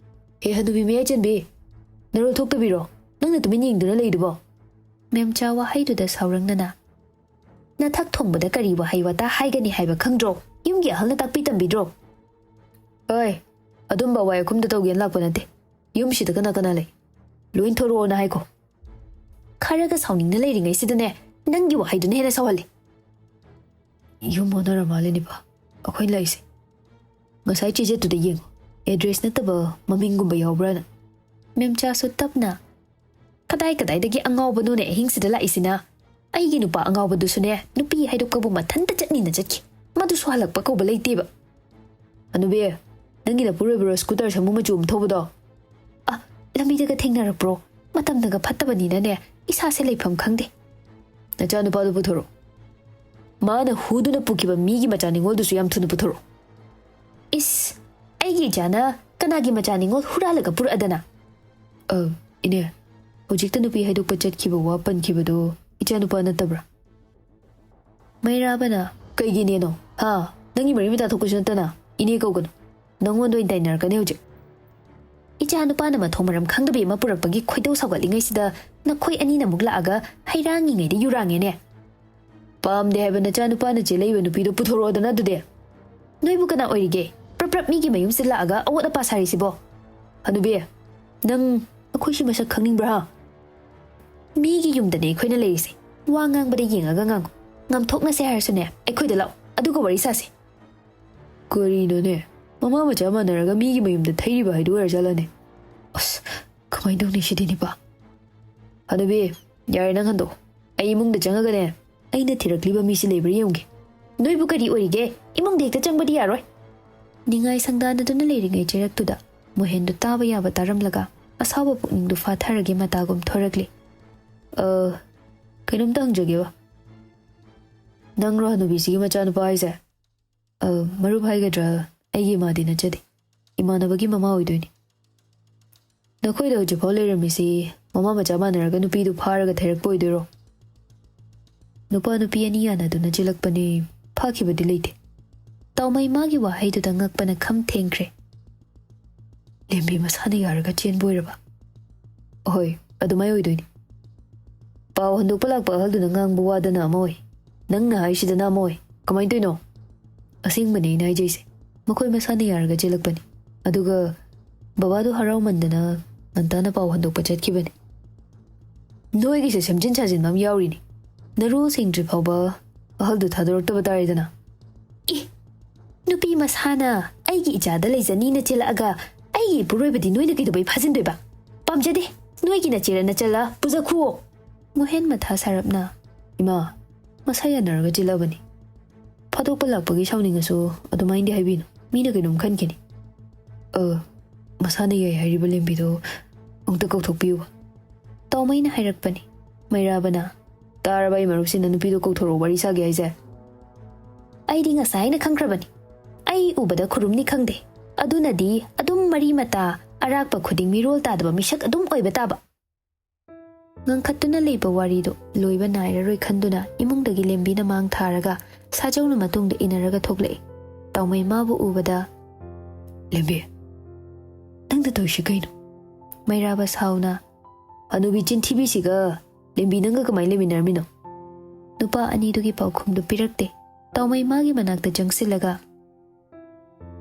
"ꯍꯦ ꯍꯅꯨꯕꯤ ꯃꯌꯥꯏ ꯆꯟꯕꯤ, ꯅꯔꯣꯜ ꯊꯣꯛꯇꯕꯤꯔꯣ? ꯅꯪꯅ ꯇꯨꯃꯤꯟ ꯌꯦꯡꯗꯨꯅ ꯂꯩꯗꯨꯕꯣ?" ꯃꯦꯝꯆꯥ ꯋꯥꯍꯩꯗꯨꯗ ꯁꯥꯎꯔꯪꯅꯅ, "ꯅꯊꯛ ꯊꯣꯡꯕꯗ ꯀꯔꯤ ꯋꯥꯍꯩ ꯋꯥꯇꯥ ꯍꯥꯏꯒꯅꯤ ꯍꯥꯏꯕ ꯈꯪꯗ꯭ꯔꯣ? ꯌꯨꯝꯒꯤ ꯑꯍꯜꯅ ꯇꯥꯛꯄꯤ ꯇꯝꯕꯤꯗ꯭ꯔꯣ?" "ꯑꯣꯏ, ꯑꯗꯨꯝꯕ ꯋꯥꯏ ꯑꯈꯨꯝꯗ ꯇꯧꯒꯦꯅ ꯂꯥꯛꯄ ꯅꯠꯇꯦ꯫ ꯌꯨꯝꯁꯤꯗ ꯀꯅꯥ ꯀꯅꯥ ꯂꯩ? ꯂꯣꯏ ꯊꯣꯔꯛꯑꯣꯅ ꯍꯥꯏꯈꯣ꯫" "ꯈꯔꯒ ꯁꯥꯎꯅꯤꯡꯅ ꯂꯩꯔꯤꯉꯩꯁꯤꯗꯅꯦ, ꯅꯪꯒꯤ ꯋꯥꯍꯩꯗꯨꯅ ꯍꯦꯟꯅ ꯁꯥꯎꯍꯜꯂꯤ꯫" "ꯌꯨꯝ ꯑꯣꯟꯅꯔ ꯃꯥꯜꯂꯦ ꯅꯤꯄꯥ, ꯑꯩꯈꯣꯏ ꯂꯥꯛꯏꯁꯦ꯫ ꯉꯁꯥꯏ ꯆꯦꯖꯦꯠꯇꯨꯗ ꯌꯦꯡꯉꯣ, ꯑꯦꯗ꯭ꯔꯦꯁ ꯅꯠꯇꯕ ꯃꯃꯤꯡꯒꯨꯝꯕ ꯌꯥꯎꯕ꯭ꯔꯥꯅ꯫" ꯃꯦꯝꯆꯥꯁꯨ ꯇꯞꯅ, "ꯀꯗꯥꯏ ꯀꯗꯥꯏꯗꯒꯤ ꯑꯉꯥꯎꯕꯅꯣꯅꯦ ꯑꯍꯤꯡꯁꯤꯗ ꯂꯥꯛꯏꯁꯤꯅ? ꯑꯩꯒꯤ ꯅꯨꯄꯥ ꯑꯉꯥꯎꯕꯗꯨꯁꯨꯅꯦ, ꯅꯨꯄꯤ ꯍꯥꯏꯗꯣꯛꯄꯕꯨ ꯃꯊꯟꯇ ꯆꯠꯅꯤꯅ ꯆꯠꯈꯤ꯫ ꯃꯗꯨꯁꯨ ꯍꯜꯂꯛꯄ ꯀꯧꯕ ꯂꯩꯇꯦꯕ꯫" "ꯍꯅꯨꯕꯤ, ꯅꯪꯒꯤ ꯅꯄꯨꯔꯣꯏꯕꯔꯣ ꯁ꯭ꯀꯨꯇꯔ ꯁꯃꯨ ꯃꯆꯨ ꯑꯃ ꯊꯧꯕꯗꯣ?" "ꯑ, ꯂꯝꯕꯤꯗꯒ ꯊꯦꯡꯅꯔꯛꯄ꯭ꯔꯣ? ꯃꯇꯝꯅꯒ ꯐꯠꯇꯕꯅꯤꯅꯅꯦ, ꯏꯁꯥꯁꯦ ꯂꯩꯐꯝ ꯈꯪꯗꯦ꯫" "ꯅꯆꯥꯅꯨꯄꯥꯗꯨ ꯄꯨꯊꯣꯔꯛꯑꯣ꯫ ꯃꯥꯅ ꯍꯨꯗꯨꯅ ꯄꯨꯈꯤꯕ ꯃꯤꯒꯤ ꯃꯆꯥ ꯅꯤꯉꯣꯜꯗꯨꯁꯨ ꯌꯥꯝ ꯊꯨꯅ ꯄꯨꯊꯣꯔꯛꯑꯣ꯫" "ꯏꯁ, ꯑꯩꯒꯤ ꯏꯆꯥꯅ ꯀꯅꯥꯒꯤ ꯃꯆꯥ ꯅꯤꯉꯣꯜ ꯍꯨꯔꯥꯜꯂꯒ ꯄꯨꯔꯛꯑꯗꯅ?" "ꯑ, ꯏꯅꯦ, ꯍꯧꯖꯤꯛꯇ ꯅꯨꯄꯤ ꯍꯥꯏꯗꯣꯛꯄ ꯆꯠꯈꯤꯕ ꯋꯥ ꯄꯟꯈꯤꯕꯗꯣ ꯏꯆꯥꯅꯨꯄꯥ ꯅꯠꯇꯕ꯭ꯔꯥ?" ꯃꯩꯔꯥꯕꯅ, "ꯀꯩꯒꯤꯅꯦꯅꯣ? ꯍꯥ? ꯅꯪꯒꯤ ꯃꯔꯤ ꯃꯇꯥ ꯊꯣꯛꯄꯁꯨ ꯅꯠꯇꯅ ꯏꯅꯦ ꯀꯧꯒꯅꯨ꯫ ꯅꯪꯉꯣꯟꯗ ꯑꯣꯏꯅ ꯇꯥꯏꯅꯔꯛꯀꯅꯤ ꯍꯧꯖꯤꯛ꯫" "ꯏꯆꯥ ꯅꯨꯄꯥꯅ ꯃꯊꯣꯡ ꯃꯔꯝ ꯈꯪꯗꯕꯤ ꯑꯃ ꯄꯨꯔꯛꯄꯒꯤ ꯈꯣꯏꯗꯧ ꯁꯥꯎꯒꯠꯂꯤꯉꯩꯁꯤꯗ ꯅꯈꯣꯏ ꯑꯅꯤꯅ ꯑꯃꯨꯛ ꯂꯥꯛꯑꯒ ꯍꯩꯔꯥꯡꯉꯤꯉꯩꯗ ꯌꯨꯔꯥꯡꯉꯦꯅꯦ꯫" "ꯄꯥꯝꯗꯦ ꯍꯥꯏꯕ ꯅꯆꯥꯅꯨꯄꯥꯅ ꯆꯦꯜꯂꯛꯏꯕ ꯅꯨꯄꯤꯗꯣ ꯄꯨꯊꯣꯔꯛꯑꯣꯗꯅ ꯑꯗꯨꯗꯤ꯫ ꯅꯣꯏꯕꯨ ꯀꯅꯥ ꯑꯣꯏꯔꯤꯒꯦ? ꯄ꯭ꯔꯞ ꯄ꯭ꯔꯞ ꯃꯤꯒꯤ ꯃꯌꯨꯝꯁꯤꯗ ꯂꯥꯛꯑꯒ ꯑꯋꯣꯠ ꯑꯄꯥ ꯁꯥꯔꯤꯁꯤꯕꯣ? ꯍꯅꯨꯕꯤ, ꯅꯪ ꯑꯩꯈꯣꯏꯁꯤ ꯃꯁꯛ ꯈꯪꯅꯤꯡꯕ꯭ꯔꯥ, ꯍꯥ?" "ꯃꯤꯒꯤ ꯌꯨꯝꯗꯅꯦ ꯑꯩꯈꯣꯏꯅ ꯂꯩꯔꯤꯁꯦ꯫ ꯋꯥ ꯉꯥꯡꯕꯗ ꯌꯦꯡꯉꯒ ꯉꯥꯡꯉꯨ꯫ ꯉꯥꯝꯊꯣꯛꯅꯁꯦ ꯍꯥꯏꯔꯁꯨꯅꯦ, ꯑꯩꯈꯣꯏꯗ ꯂꯥꯛꯑꯣ, ꯑꯗꯨꯒ ꯋꯥꯔꯤ ꯁꯥꯁꯦ꯫" "ꯀꯔꯤꯅꯣꯅꯦ? ꯃꯃꯥ ꯃꯆꯥ ꯃꯥꯟꯅꯔꯒ ꯃꯤꯒꯤ ꯃꯌꯨꯝꯗ ꯊꯩꯔꯤꯕ ꯍꯥꯏꯗꯨ ꯑꯣꯏꯔꯖꯥꯠꯂꯅꯦ? ꯑꯁ, ꯀꯃꯥꯏꯅ ꯇꯧꯅꯤ ꯁꯤꯗꯤ ꯅꯤꯄꯥ?" "ꯍꯅꯨꯕꯤ, ꯌꯥꯔꯦ, ꯅꯪ ꯍꯟꯗꯣꯛꯑꯣ꯫ ꯑꯩ ꯏꯃꯨꯡꯗ ꯆꯪꯉꯒꯅꯦ, ꯑꯩꯅ ꯊꯤꯔꯛꯂꯤꯕ ꯃꯤꯁꯤ ꯂꯩꯕ꯭ꯔꯥ ꯌꯦꯡꯒꯦ꯫" "ꯅꯣꯏꯕꯨ ꯀꯔꯤ ꯑꯣꯏꯔꯤꯒꯦ? ꯏꯃꯨꯡꯗ ꯍꯦꯛꯇ ꯆꯪꯕꯗꯤ ꯌꯥꯔꯣꯏ꯫" ꯅꯤꯡꯉꯥꯏ ꯁꯪꯗꯥꯅꯗꯨꯅ ꯂꯩꯔꯤꯉꯩ ꯆꯩꯔꯛꯇꯨꯗ ꯃꯣꯍꯦꯟꯗꯨ ꯇꯥꯕ ꯌꯥꯕ ꯇꯥꯔꯝꯂꯒ ꯑꯁꯥꯎꯕ ꯄꯨꯛꯅꯤꯡꯗꯨ ꯐꯥꯊꯔꯒꯦ ꯃꯇꯥꯒꯨꯝ ꯊꯣꯔꯛꯂꯤ꯫ "ꯑ, ꯀꯩꯅꯣꯝꯇ ꯍꯪꯖꯒꯦꯕ꯫ ꯅꯪꯔꯣ ꯍꯅꯨꯕꯤꯁꯤꯒꯤ ꯃꯆꯥꯅꯨꯄꯥ ꯍꯥꯏꯁꯦ?" "ꯑ, ꯃꯔꯨꯞ ꯍꯥꯏꯒꯗ꯭ꯔꯥ, ꯑꯩꯒꯤ ꯏꯃꯥꯗꯤ ꯅꯠꯆꯗꯦ꯫" ꯏꯃꯥꯟꯅꯕꯒꯤ ꯃꯃꯥ ꯑꯣꯏꯗꯣꯏꯅꯤ꯫ ꯅꯈꯣꯏꯗ ꯍꯧꯖꯤꯛꯐꯥꯎ ꯂꯩꯔꯝꯃꯤꯁꯤ ꯃꯃꯥ ꯃꯆꯥ ꯃꯥꯟꯅꯔꯒ ꯅꯨꯄꯤꯗꯨ ꯐꯥꯔꯒ ꯊꯩꯔꯛꯄ ꯑꯣꯏꯗꯣꯏꯔꯣ? ꯅꯨꯄꯥ ꯅꯨꯄꯤ ꯑꯅꯤ ꯌꯥꯅꯗꯨꯅ ꯆꯦꯜꯂꯛꯄꯅꯤ꯫ ꯐꯥꯈꯤꯕꯗꯤ ꯂꯩꯇꯦ꯫ ꯇꯥꯎꯃꯩ ꯃꯥꯒꯤ ꯋꯥꯍꯩꯗꯨꯗ ꯉꯛꯄꯅ ꯈꯝ ꯊꯦꯡꯈ꯭ꯔꯦ꯫ ꯂꯦꯝꯕꯤ ꯃꯁꯥꯅ ꯌꯥꯔꯒ ꯆꯦꯟꯕ ꯑꯣꯏꯔꯕ? ꯑꯍꯣꯏ, ꯑꯗꯨꯃꯥꯏ ꯑꯣꯏꯗꯣꯏꯅꯤ꯫ ꯄꯥꯎ ꯍꯟꯗꯣꯛꯄ ꯂꯥꯛꯄ ꯑꯍꯜꯗꯨꯅ ꯉꯥꯡꯕ ꯋꯥꯗꯅ ꯑꯃ ꯑꯣꯏ, ꯅꯪꯅ ꯍꯥꯏꯁꯤꯗꯅ ꯑꯃ ꯑꯣꯏ꯫ ꯀꯃꯥꯏꯅ ꯇꯧꯔꯤꯅꯣ? ꯑꯁꯦꯡꯕꯅꯦ ꯑꯩꯅ ꯍꯥꯏꯖꯩꯁꯦ꯫ ꯃꯈꯣꯏ ꯃꯁꯥꯅ ꯌꯥꯔꯒ ꯆꯦꯜꯂꯛꯄꯅꯤ꯫ ꯑꯗꯨꯒ ꯕꯕꯥꯗꯣ ꯍꯔꯥꯎꯃꯟꯗꯅ ꯉꯟꯇꯥꯅ ꯄꯥꯎ ꯍꯟꯗꯣꯛꯄ ꯆꯠꯈꯤꯕꯅꯤ꯫ ꯅꯣꯏꯒꯤꯁꯦ ꯁꯦꯝꯖꯤꯟ ꯁꯥꯖꯤꯟꯕ ꯑꯃ ꯌꯥꯎꯔꯤꯅꯤ꯫ ꯅꯔꯨ ꯁꯦꯡꯗ꯭ꯔꯤ ꯐꯥꯎꯕ ꯑꯍꯜꯗꯨ ꯊꯥꯗꯣꯔꯛꯇꯕ ꯇꯥꯔꯦꯗꯅ꯫ ꯏ! ꯅꯨꯄꯤ ꯃꯁꯥꯅ ꯑꯩꯒꯤ ꯏꯆꯥꯗ ꯂꯩꯖꯅꯤꯅ ꯆꯦꯜꯂꯛꯑꯒ ꯑꯩꯒꯤ ꯏꯄꯨꯔꯣꯏꯕꯗꯤ ꯅꯣꯏꯅ ꯀꯩꯗꯧꯕꯩ ꯐꯥꯖꯤꯟꯗꯣꯏꯕ? ꯄꯥꯝꯖꯗꯦ꯫ ꯅꯣꯏꯒꯤ ꯅꯆꯦꯔ ꯅꯆꯜꯂ ꯄꯨꯖꯈꯨꯋꯣ꯫ ꯃꯣꯍꯦꯟ ꯃꯊꯥ ꯁꯥꯔꯞꯅ, ꯏꯃꯥ, ꯃꯁꯥ ꯌꯥꯅꯔꯒ ꯆꯦꯜꯂꯛꯑꯕꯅꯤ꯫ ꯐꯥꯗꯣꯛꯄ ꯂꯥꯛꯄꯒꯤ ꯁꯥꯎꯅꯤꯡꯉꯁꯨ ꯑꯗꯨꯃꯥꯏꯅꯗꯤ ꯍꯥꯏꯕꯤꯅꯨ꯫ ꯃꯤꯅ ꯀꯩꯅꯣꯝ ꯈꯟꯈꯤꯅꯤ꯫ ꯑ, ꯃꯁꯥꯅ ꯌꯥꯏ ꯍꯥꯏꯔꯤꯕ ꯂꯦꯝꯕꯤꯗꯣ ꯑꯃꯨꯛꯇ ꯀꯧꯊꯣꯛꯄꯤꯌꯨꯕ꯫ ꯇꯥꯎꯃꯩꯅ ꯍꯥꯏꯔꯛꯄꯅꯤ꯫ ꯃꯩꯔꯥꯕꯅ, ꯇꯥꯔꯕ ꯑꯩ ꯃꯔꯨꯞꯁꯤꯅ ꯅꯨꯄꯤꯗꯣ ꯀꯧꯊꯣꯔꯛꯑꯣ ꯋꯥꯔꯤ ꯁꯥꯒꯦ ꯍꯥꯏꯁꯦ? ꯑꯩꯗꯤ ꯉꯁꯥꯏꯅ ꯈꯪꯈ꯭ꯔꯕꯅꯤ꯫ ꯑꯩ ꯎꯕꯗ ꯈꯨꯔꯨꯝꯅꯤ ꯈꯪꯗꯦ꯫ ꯑꯗꯨꯅꯗꯤ ꯑꯗꯨꯝ ꯃꯔꯤ ꯃꯇꯥ, ꯑꯔꯥꯛꯄ ꯈꯨꯗꯤꯡ ꯃꯤꯔꯣꯜ ꯇꯥꯗꯕ ꯃꯤꯁꯛ ꯑꯗꯨꯝ ꯑꯣꯏꯕ ꯇꯥꯕ꯫ ꯉꯪꯈꯠꯇꯨꯅ ꯂꯩꯕ ꯋꯥꯔꯤꯗꯨ ꯂꯣꯏꯕ ꯅꯥꯏꯔꯔꯣꯏ ꯈꯟꯗꯨꯅ ꯏꯃꯨꯡꯗꯒꯤ ꯂꯦꯝꯕꯤꯅ ꯃꯥꯡ ꯊꯥꯔꯒ ꯁꯥꯖꯧꯅ ꯃꯇꯨꯡꯗ ꯏꯟꯅꯔꯒ ꯊꯣꯛꯂꯛꯏ꯫ ꯇꯥꯎꯃꯩ ꯃꯥꯕꯨ ꯎꯕꯗ, "ꯂꯦꯝꯕꯤ, ꯅꯪꯅ ꯇꯧꯔꯤꯁꯤ ꯀꯩꯅꯣ?" ꯃꯩꯔꯥꯕ ꯁꯥꯎꯅ, "ꯍꯅꯨꯕꯤ ꯆꯤꯟꯊꯤꯕꯤꯁꯤꯒ ꯂꯦꯝꯕꯤ ꯅꯪꯒ ꯀꯃꯥꯏꯅ ꯂꯩꯃꯤꯟꯅꯔꯝꯃꯤꯅꯣ?" ꯅꯨꯄꯥ ꯑꯅꯤꯗꯨꯒꯤ ꯄꯥꯎꯈꯨꯝꯗꯨ ꯄꯤꯔꯛꯇꯦ꯫ ꯇꯥꯎꯃꯩ ꯃꯥꯒꯤ ꯃꯅꯥꯛꯇ ꯆꯪꯁꯤꯜꯂꯒ,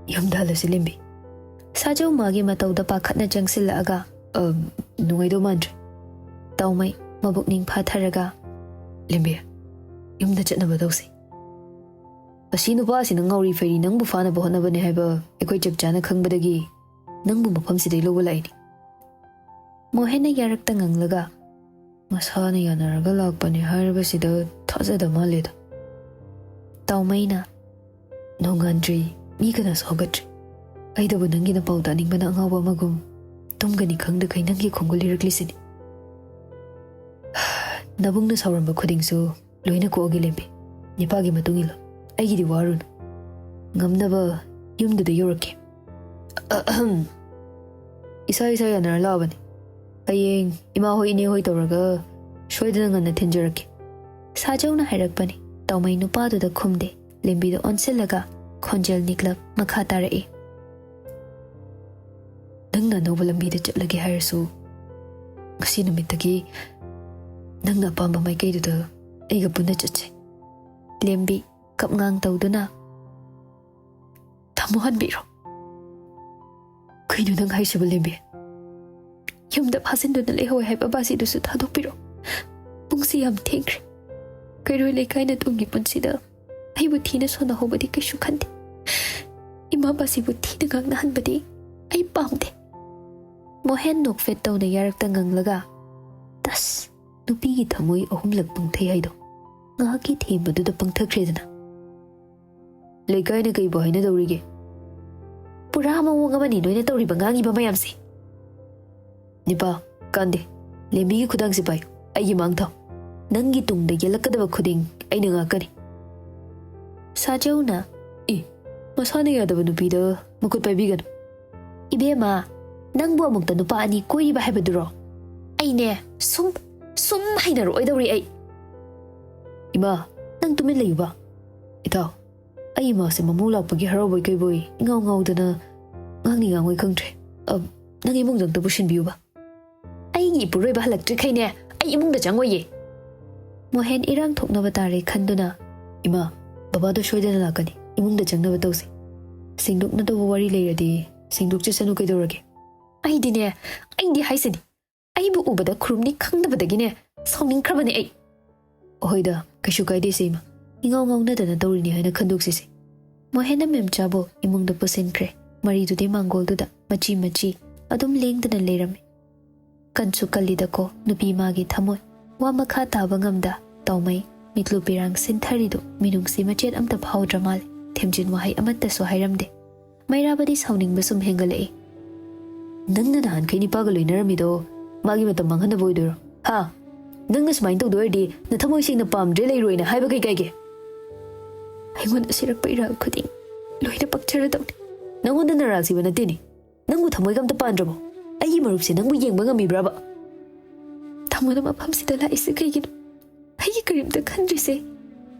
"ꯌꯨꯝꯗ ꯍꯜꯂꯁꯤ ꯂꯦꯝꯕꯤ꯫" ꯁꯥꯖꯧ ꯃꯥꯒꯤ ꯃꯇꯧꯗ ꯄꯥꯈꯠꯅ ꯆꯪꯁꯤꯜꯂꯛꯑꯒ, "ꯑ, ꯅꯨꯡꯉꯥꯏꯗꯧ ꯃꯥꯟꯗ꯭ꯔꯦ꯫" ꯇꯥꯎꯃꯩ ꯃꯕꯨꯛꯅꯤꯡ ꯐꯥꯊꯔꯒ, "ꯂꯦꯝꯕꯤ, ꯌꯨꯝꯗ ꯆꯠꯅꯕ ꯇꯧꯁꯤ꯫ ꯑꯁꯤ ꯅꯨꯄꯥꯁꯤꯅ ꯉꯥꯎꯔꯤ ꯐꯩꯔꯤ ꯅꯪꯕꯨ ꯐꯥꯅꯕ ꯍꯣꯠꯅꯕꯅꯦ ꯍꯥꯏꯕ ꯑꯩꯈꯣꯏ ꯆꯞ ꯆꯥꯅ ꯈꯪꯕꯗꯒꯤ ꯅꯪꯕꯨ ꯃꯐꯝꯁꯤꯗꯩ ꯂꯧꯕ ꯂꯥꯛꯏꯅꯤ꯫" ꯃꯣꯍꯦꯟꯅ ꯌꯥꯔꯛꯇ ꯉꯪꯂꯒ, "ꯃꯁꯥꯅ ꯌꯥꯅꯔꯒ ꯂꯥꯛꯄꯅꯦ ꯍꯥꯏꯔꯕꯁꯤꯗ ꯊꯥꯖꯗ ꯃꯥꯜꯂꯦꯗ꯫" ꯇꯥꯎꯃꯩꯅ, "ꯅꯣꯡꯉꯥꯟꯗ꯭ꯔꯤ, ꯃꯤ ꯀꯅꯥꯁꯨ ꯍꯧꯒꯠꯇ꯭ꯔꯤ꯫ ꯑꯩꯗꯕꯨ ꯅꯪꯒꯤ ꯅꯄꯥꯎ ꯇꯥꯅꯤꯡꯕꯅ ꯑꯉꯥꯎꯕ ꯑꯃꯒꯨꯝ ꯇꯨꯝꯒꯅꯤ ꯈꯪꯗꯈꯩ ꯅꯪꯒꯤ ꯈꯣꯡꯒꯨꯜ ꯂꯤꯔꯛꯂꯤꯁꯤꯅꯤ꯫ ꯅꯕꯨꯡꯅ ꯁꯥꯎꯔꯝꯕ ꯈꯨꯗꯤꯡꯁꯨ ꯂꯣꯏꯅ ꯀꯣꯛꯑꯒꯦ ꯂꯦꯝꯕꯤ꯫ ꯅꯤꯄꯥꯒꯤ ꯃꯇꯨꯡ ꯏꯜꯂꯣ꯫ ꯑꯩꯒꯤꯗꯤ ꯋꯥꯔꯨꯅꯨ꯫ ꯉꯝꯅꯕ ꯌꯨꯝꯗꯨꯗ ꯌꯧꯔꯛꯀꯦ꯫ ꯑꯍꯝ꯫ ꯏꯁꯥ ꯏꯁꯥ ꯌꯥꯅꯔ ꯂꯥꯛꯑꯕꯅꯤ꯫ ꯍꯌꯦꯡ ꯏꯃꯥ ꯍꯣꯏ ꯏꯅꯦ ꯍꯣꯏ ꯇꯧꯔꯒ ꯁꯣꯏꯗꯅ ꯉꯟꯅ ꯊꯤꯟꯖꯔꯛꯀꯦ꯫ ꯁꯥꯖꯧꯅ ꯍꯥꯏꯔꯛꯄꯅꯤ꯫ ꯇꯧꯃꯩ ꯅꯨꯄꯥꯗꯨꯗ ꯈꯨꯝꯗꯦ꯫ ꯂꯦꯝꯕꯤꯗ ꯑꯣꯟꯁꯤꯜꯂꯒ ꯈꯣꯟꯖꯦꯜ ꯅꯤꯛꯂꯞ ꯃꯈꯥ ꯇꯥꯔꯛꯏ꯫ ꯅꯪꯅ ꯑꯅꯧꯕ ꯂꯝꯕꯤꯗ ꯆꯠꯂꯒꯦ ꯍꯥꯏꯔꯁꯨ, ꯉꯁꯤ ꯅꯨꯃꯤꯠꯇꯒꯤ ꯅꯪꯅ ꯑꯄꯥꯝꯕ ꯃꯥꯏꯀꯩꯗꯨꯗ ꯑꯩꯒ ꯄꯨꯟꯅ ꯆꯠꯁꯦ꯫ ꯂꯦꯝꯕꯤ ꯀꯞꯉꯥꯡ ꯇꯧꯗꯨꯅ, ꯊꯝꯃꯣ ꯍꯟꯕꯤꯔꯣ꯫ ꯀꯩꯅꯣ ꯅꯪ ꯍꯥꯏꯁꯤꯕꯨ, ꯂꯦꯝꯕꯤ? ꯌꯨꯝꯗ ꯐꯥꯖꯤꯟꯗꯨꯅ ꯂꯩꯍꯧꯋꯦ ꯍꯥꯏꯕ ꯕꯥꯁꯤꯗꯨꯁꯨ ꯊꯥꯗꯣꯛꯄꯤꯔꯣ꯫ ꯄꯨꯡꯁꯤ ꯌꯥꯝ ꯊꯦꯡꯈ꯭ꯔꯦ꯫ ꯀꯩꯔꯣꯏ ꯂꯩꯀꯥꯏꯅ ꯇꯨꯡꯒꯤ ꯄꯨꯟꯁꯤꯗ ꯑꯩꯕꯨ ꯊꯤꯅ ꯁꯣꯟꯅꯍꯧꯕꯗꯤ ꯀꯩꯁꯨ ꯈꯟꯗꯦ꯫ ꯏꯃꯥ ꯕꯥꯁꯤꯕꯨ ꯊꯤꯅ ꯉꯥꯡꯅꯍꯟꯕꯗꯤ ꯑꯩ ꯄꯥꯝꯗꯦ꯫ ꯃꯣꯍꯦꯟ ꯅꯣꯛꯐꯦꯠ ꯇꯧꯅ ꯌꯥꯔꯛꯇ ꯉꯪꯂꯒ, ꯇꯁ, ꯅꯨꯄꯤꯒꯤ ꯊꯃꯣꯏ ꯑꯍꯨꯝꯂꯛ ꯄꯨꯡꯊꯩ ꯍꯥꯏꯗꯣ ꯉꯥꯏꯍꯥꯛꯀꯤ ꯊꯦꯝꯕꯗꯨꯗ ꯄꯪꯊꯈ꯭ꯔꯦꯗꯅ꯫ ꯂꯩꯀꯥꯏꯅ ꯀꯩꯕꯨ ꯍꯥꯏꯅꯗꯧꯔꯤꯒꯦ? ꯄꯨꯔꯥ ꯃꯑꯣꯡ ꯑꯃꯅꯤ ꯅꯣꯏꯅ ꯇꯧꯔꯤꯕ ꯉꯥꯡꯉꯤꯕ ꯃꯌꯥꯝꯁꯦ꯫ ꯅꯤꯄꯥ, ꯀꯥꯟꯗꯦ꯫ ꯂꯦꯝꯕꯤꯒꯤ ꯈꯨꯗꯥꯡꯁꯤ ꯄꯥꯏꯌꯨ, ꯑꯩꯒꯤ ꯃꯥꯡ ꯊꯥꯎ꯫ ꯅꯪꯒꯤ ꯇꯨꯡꯗ ꯌꯦꯜꯂꯛꯀꯗꯕ ꯈꯨꯗꯤꯡ ꯑꯩꯅ ꯉꯥꯛꯀꯅꯤ꯫ ꯁꯥꯖꯧꯅ, ꯏ, ꯃꯁꯥꯅ ꯌꯥꯗꯕ ꯅꯨꯄꯤꯗ ꯃꯈꯨꯠ ꯄꯥꯏꯕꯤꯒꯅꯨ꯫ ꯏꯕꯦꯝꯃ, ꯅꯪꯕꯨ ꯑꯃꯨꯛꯇ ꯅꯨꯄꯥ ꯑꯅꯤ ꯀꯣꯏꯔꯤꯕ ꯍꯥꯏꯕꯗꯨꯔꯣ? ꯑꯩꯅꯦ, ꯁꯨꯝ, ꯁꯨꯝ ꯍꯩꯅꯔꯛꯑꯣꯏꯗꯧꯔꯤ ꯑꯩ꯫ ꯏꯃꯥ, ꯅꯪ ꯇꯨꯃꯤꯟ ꯂꯩꯌꯨꯕ꯫ ꯏꯇꯥꯎ, ꯑꯩ ꯏꯃꯥꯁꯦ ꯃꯃꯧ ꯂꯥꯛꯄꯒꯤ ꯍꯔꯥꯎꯕꯣꯏ ꯀꯩꯕꯣꯏ ꯏꯉꯥꯎ ꯉꯥꯎꯗꯅ ꯉꯥꯡꯅꯤ ꯉꯥꯡꯉꯣꯏ ꯈꯪꯗ꯭ꯔꯦ꯫ ꯑ, ꯅꯪ ꯏꯃꯨꯡꯗ ꯑꯝꯇ ꯄꯨꯁꯤꯟꯕꯤꯌꯨꯕ꯫ ꯑꯩꯒꯤ ꯏꯄꯨꯔꯣꯏꯕ ꯍꯜꯂꯛꯇ꯭ꯔꯤꯈꯩꯅꯦ ꯑꯩ ꯏꯃꯨꯡꯗ ꯆꯪꯉꯣꯏꯌꯦ꯫ ꯃꯣꯍꯦꯟ ꯏꯔꯥꯡ ꯊꯣꯛꯅꯕ ꯇꯥꯔꯦ ꯈꯟꯗꯨꯅ, ꯏꯃꯥ, ꯕꯕꯥꯗꯣ ꯁꯣꯏꯗꯅ ꯂꯥꯛꯀꯅꯤ, ꯏꯃꯨꯡꯗ ꯆꯪꯅꯕ ꯇꯧꯁꯤ꯫ ꯁꯦꯡꯗꯣꯛꯅꯗꯧꯕ ꯋꯥꯔꯤ ꯂꯩꯔꯗꯤ ꯁꯦꯡꯗꯣꯛꯆꯁꯅꯨ, ꯀꯩꯗꯧꯔꯒꯦ? ꯑꯩꯗꯤꯅꯦ, ꯑꯩꯗꯤ ꯍꯥꯏꯁꯤꯅꯤ, ꯑꯩꯕꯨ ꯎꯕꯗ ꯈꯨꯔꯨꯝꯅꯤ ꯈꯪꯗꯕꯗꯒꯤꯅꯦ ꯁꯥꯎꯅꯤꯡꯈ꯭ꯔꯕꯅꯦ ꯑꯩ꯫ ꯑꯍꯣꯏꯗ, ꯀꯩꯁꯨ ꯀꯥꯏꯗꯦꯁꯦ ꯏꯃꯥ, ꯏꯉꯥꯎ ꯉꯥꯎꯅꯗꯅ ꯇꯧꯔꯤꯅꯤ ꯍꯥꯏꯅ ꯈꯟꯗꯣꯛꯁꯤꯁꯦ꯫ ꯃꯣꯍꯦꯟꯅ ꯃꯦꯝꯆꯥꯕꯨ ꯏꯃꯨꯡꯗ ꯄꯨꯁꯤꯟꯈ꯭ꯔꯦ꯫ ꯃꯔꯤꯗꯨꯗꯤ ꯃꯥꯡꯒꯣꯜꯗꯨꯗ ꯃꯆꯤ ꯃꯆꯤ ꯑꯗꯨꯝ ꯂꯦꯡꯗꯅ ꯂꯩꯔꯝꯃꯤ꯫ ꯀꯟꯁꯨ ꯀꯜꯂꯤꯗꯀꯣ ꯅꯨꯄꯤ ꯃꯥꯒꯤ ꯊꯃꯣꯏ꯫ ꯋꯥ ꯃꯈꯥ ꯇꯥꯕ ꯉꯝꯗ ꯇꯧꯃꯩ ꯃꯤꯠꯂꯨ ꯄꯤꯔꯥꯡ ꯁꯤꯟꯊꯔꯤꯗꯨ ꯃꯤꯅꯨꯡꯁꯤ ꯃꯆꯦꯠ ꯑꯝꯇ ꯐꯥꯎꯗ꯭ꯔ ꯃꯥꯜꯂꯦ꯫ ꯊꯦꯝꯖꯤꯟ ꯋꯥꯍꯩ ꯑꯃꯠꯇꯁꯨ ꯍꯥꯏꯔꯝꯗꯦ꯫ ꯃꯩꯔꯥꯕꯗꯤ ꯁꯥꯎꯅꯤꯡꯕ ꯁꯨꯝ ꯍꯦꯟꯒꯠꯂꯛꯏ꯫ ꯅꯪꯅ ꯅꯍꯥꯟꯈꯩ ꯅꯤꯄꯥꯒ ꯂꯣꯏꯅꯔꯝꯃꯤꯗꯣ ꯃꯥꯒꯤ ꯃꯇꯝ ꯃꯥꯡꯍꯟꯅꯕ ꯑꯣꯏꯗꯣꯏꯔꯣ? ꯍꯥ? ꯅꯪꯅ ꯁꯨꯃꯥꯏꯅ ꯇꯧꯗꯣꯏ ꯑꯣꯏꯔꯗꯤ ꯅꯊꯃꯣꯏ ꯁꯦꯡꯅ ꯄꯥꯝꯗ꯭ꯔꯦ ꯂꯩꯔꯣꯏꯅ ꯍꯥꯏꯕ ꯀꯩ ꯀꯥꯏꯒꯦ? ꯑꯩꯉꯣꯟꯗ ꯁꯤꯔꯛꯄ ꯏꯔꯥꯜ ꯈꯨꯗꯤꯡ ꯂꯣꯏꯅ ꯄꯛꯆꯔꯗꯧꯅꯤ꯫ ꯅꯪꯉꯣꯟꯗ ꯅꯔꯥꯜꯁꯤꯕ ꯅꯠꯇꯦꯅꯦ꯫ ꯅꯪꯕꯨ ꯊꯃꯣꯏꯒ ꯑꯝꯇ ꯄꯥꯟꯗ꯭ꯔꯕꯣ? ꯑꯩꯒꯤ ꯃꯔꯨꯞꯁꯦ ꯅꯪꯕꯨ ꯌꯦꯡꯕ ꯉꯝꯃꯤꯕ꯭ꯔꯕ? ꯇꯥꯃꯣꯅ ꯃꯐꯝꯁꯤꯗ ꯂꯥꯛꯏꯁꯦ ꯀꯩꯒꯤꯅꯣ? ꯑꯩꯒꯤ ꯀꯔꯤꯝꯇ ꯈꯟꯗ꯭ꯔꯤꯁꯦ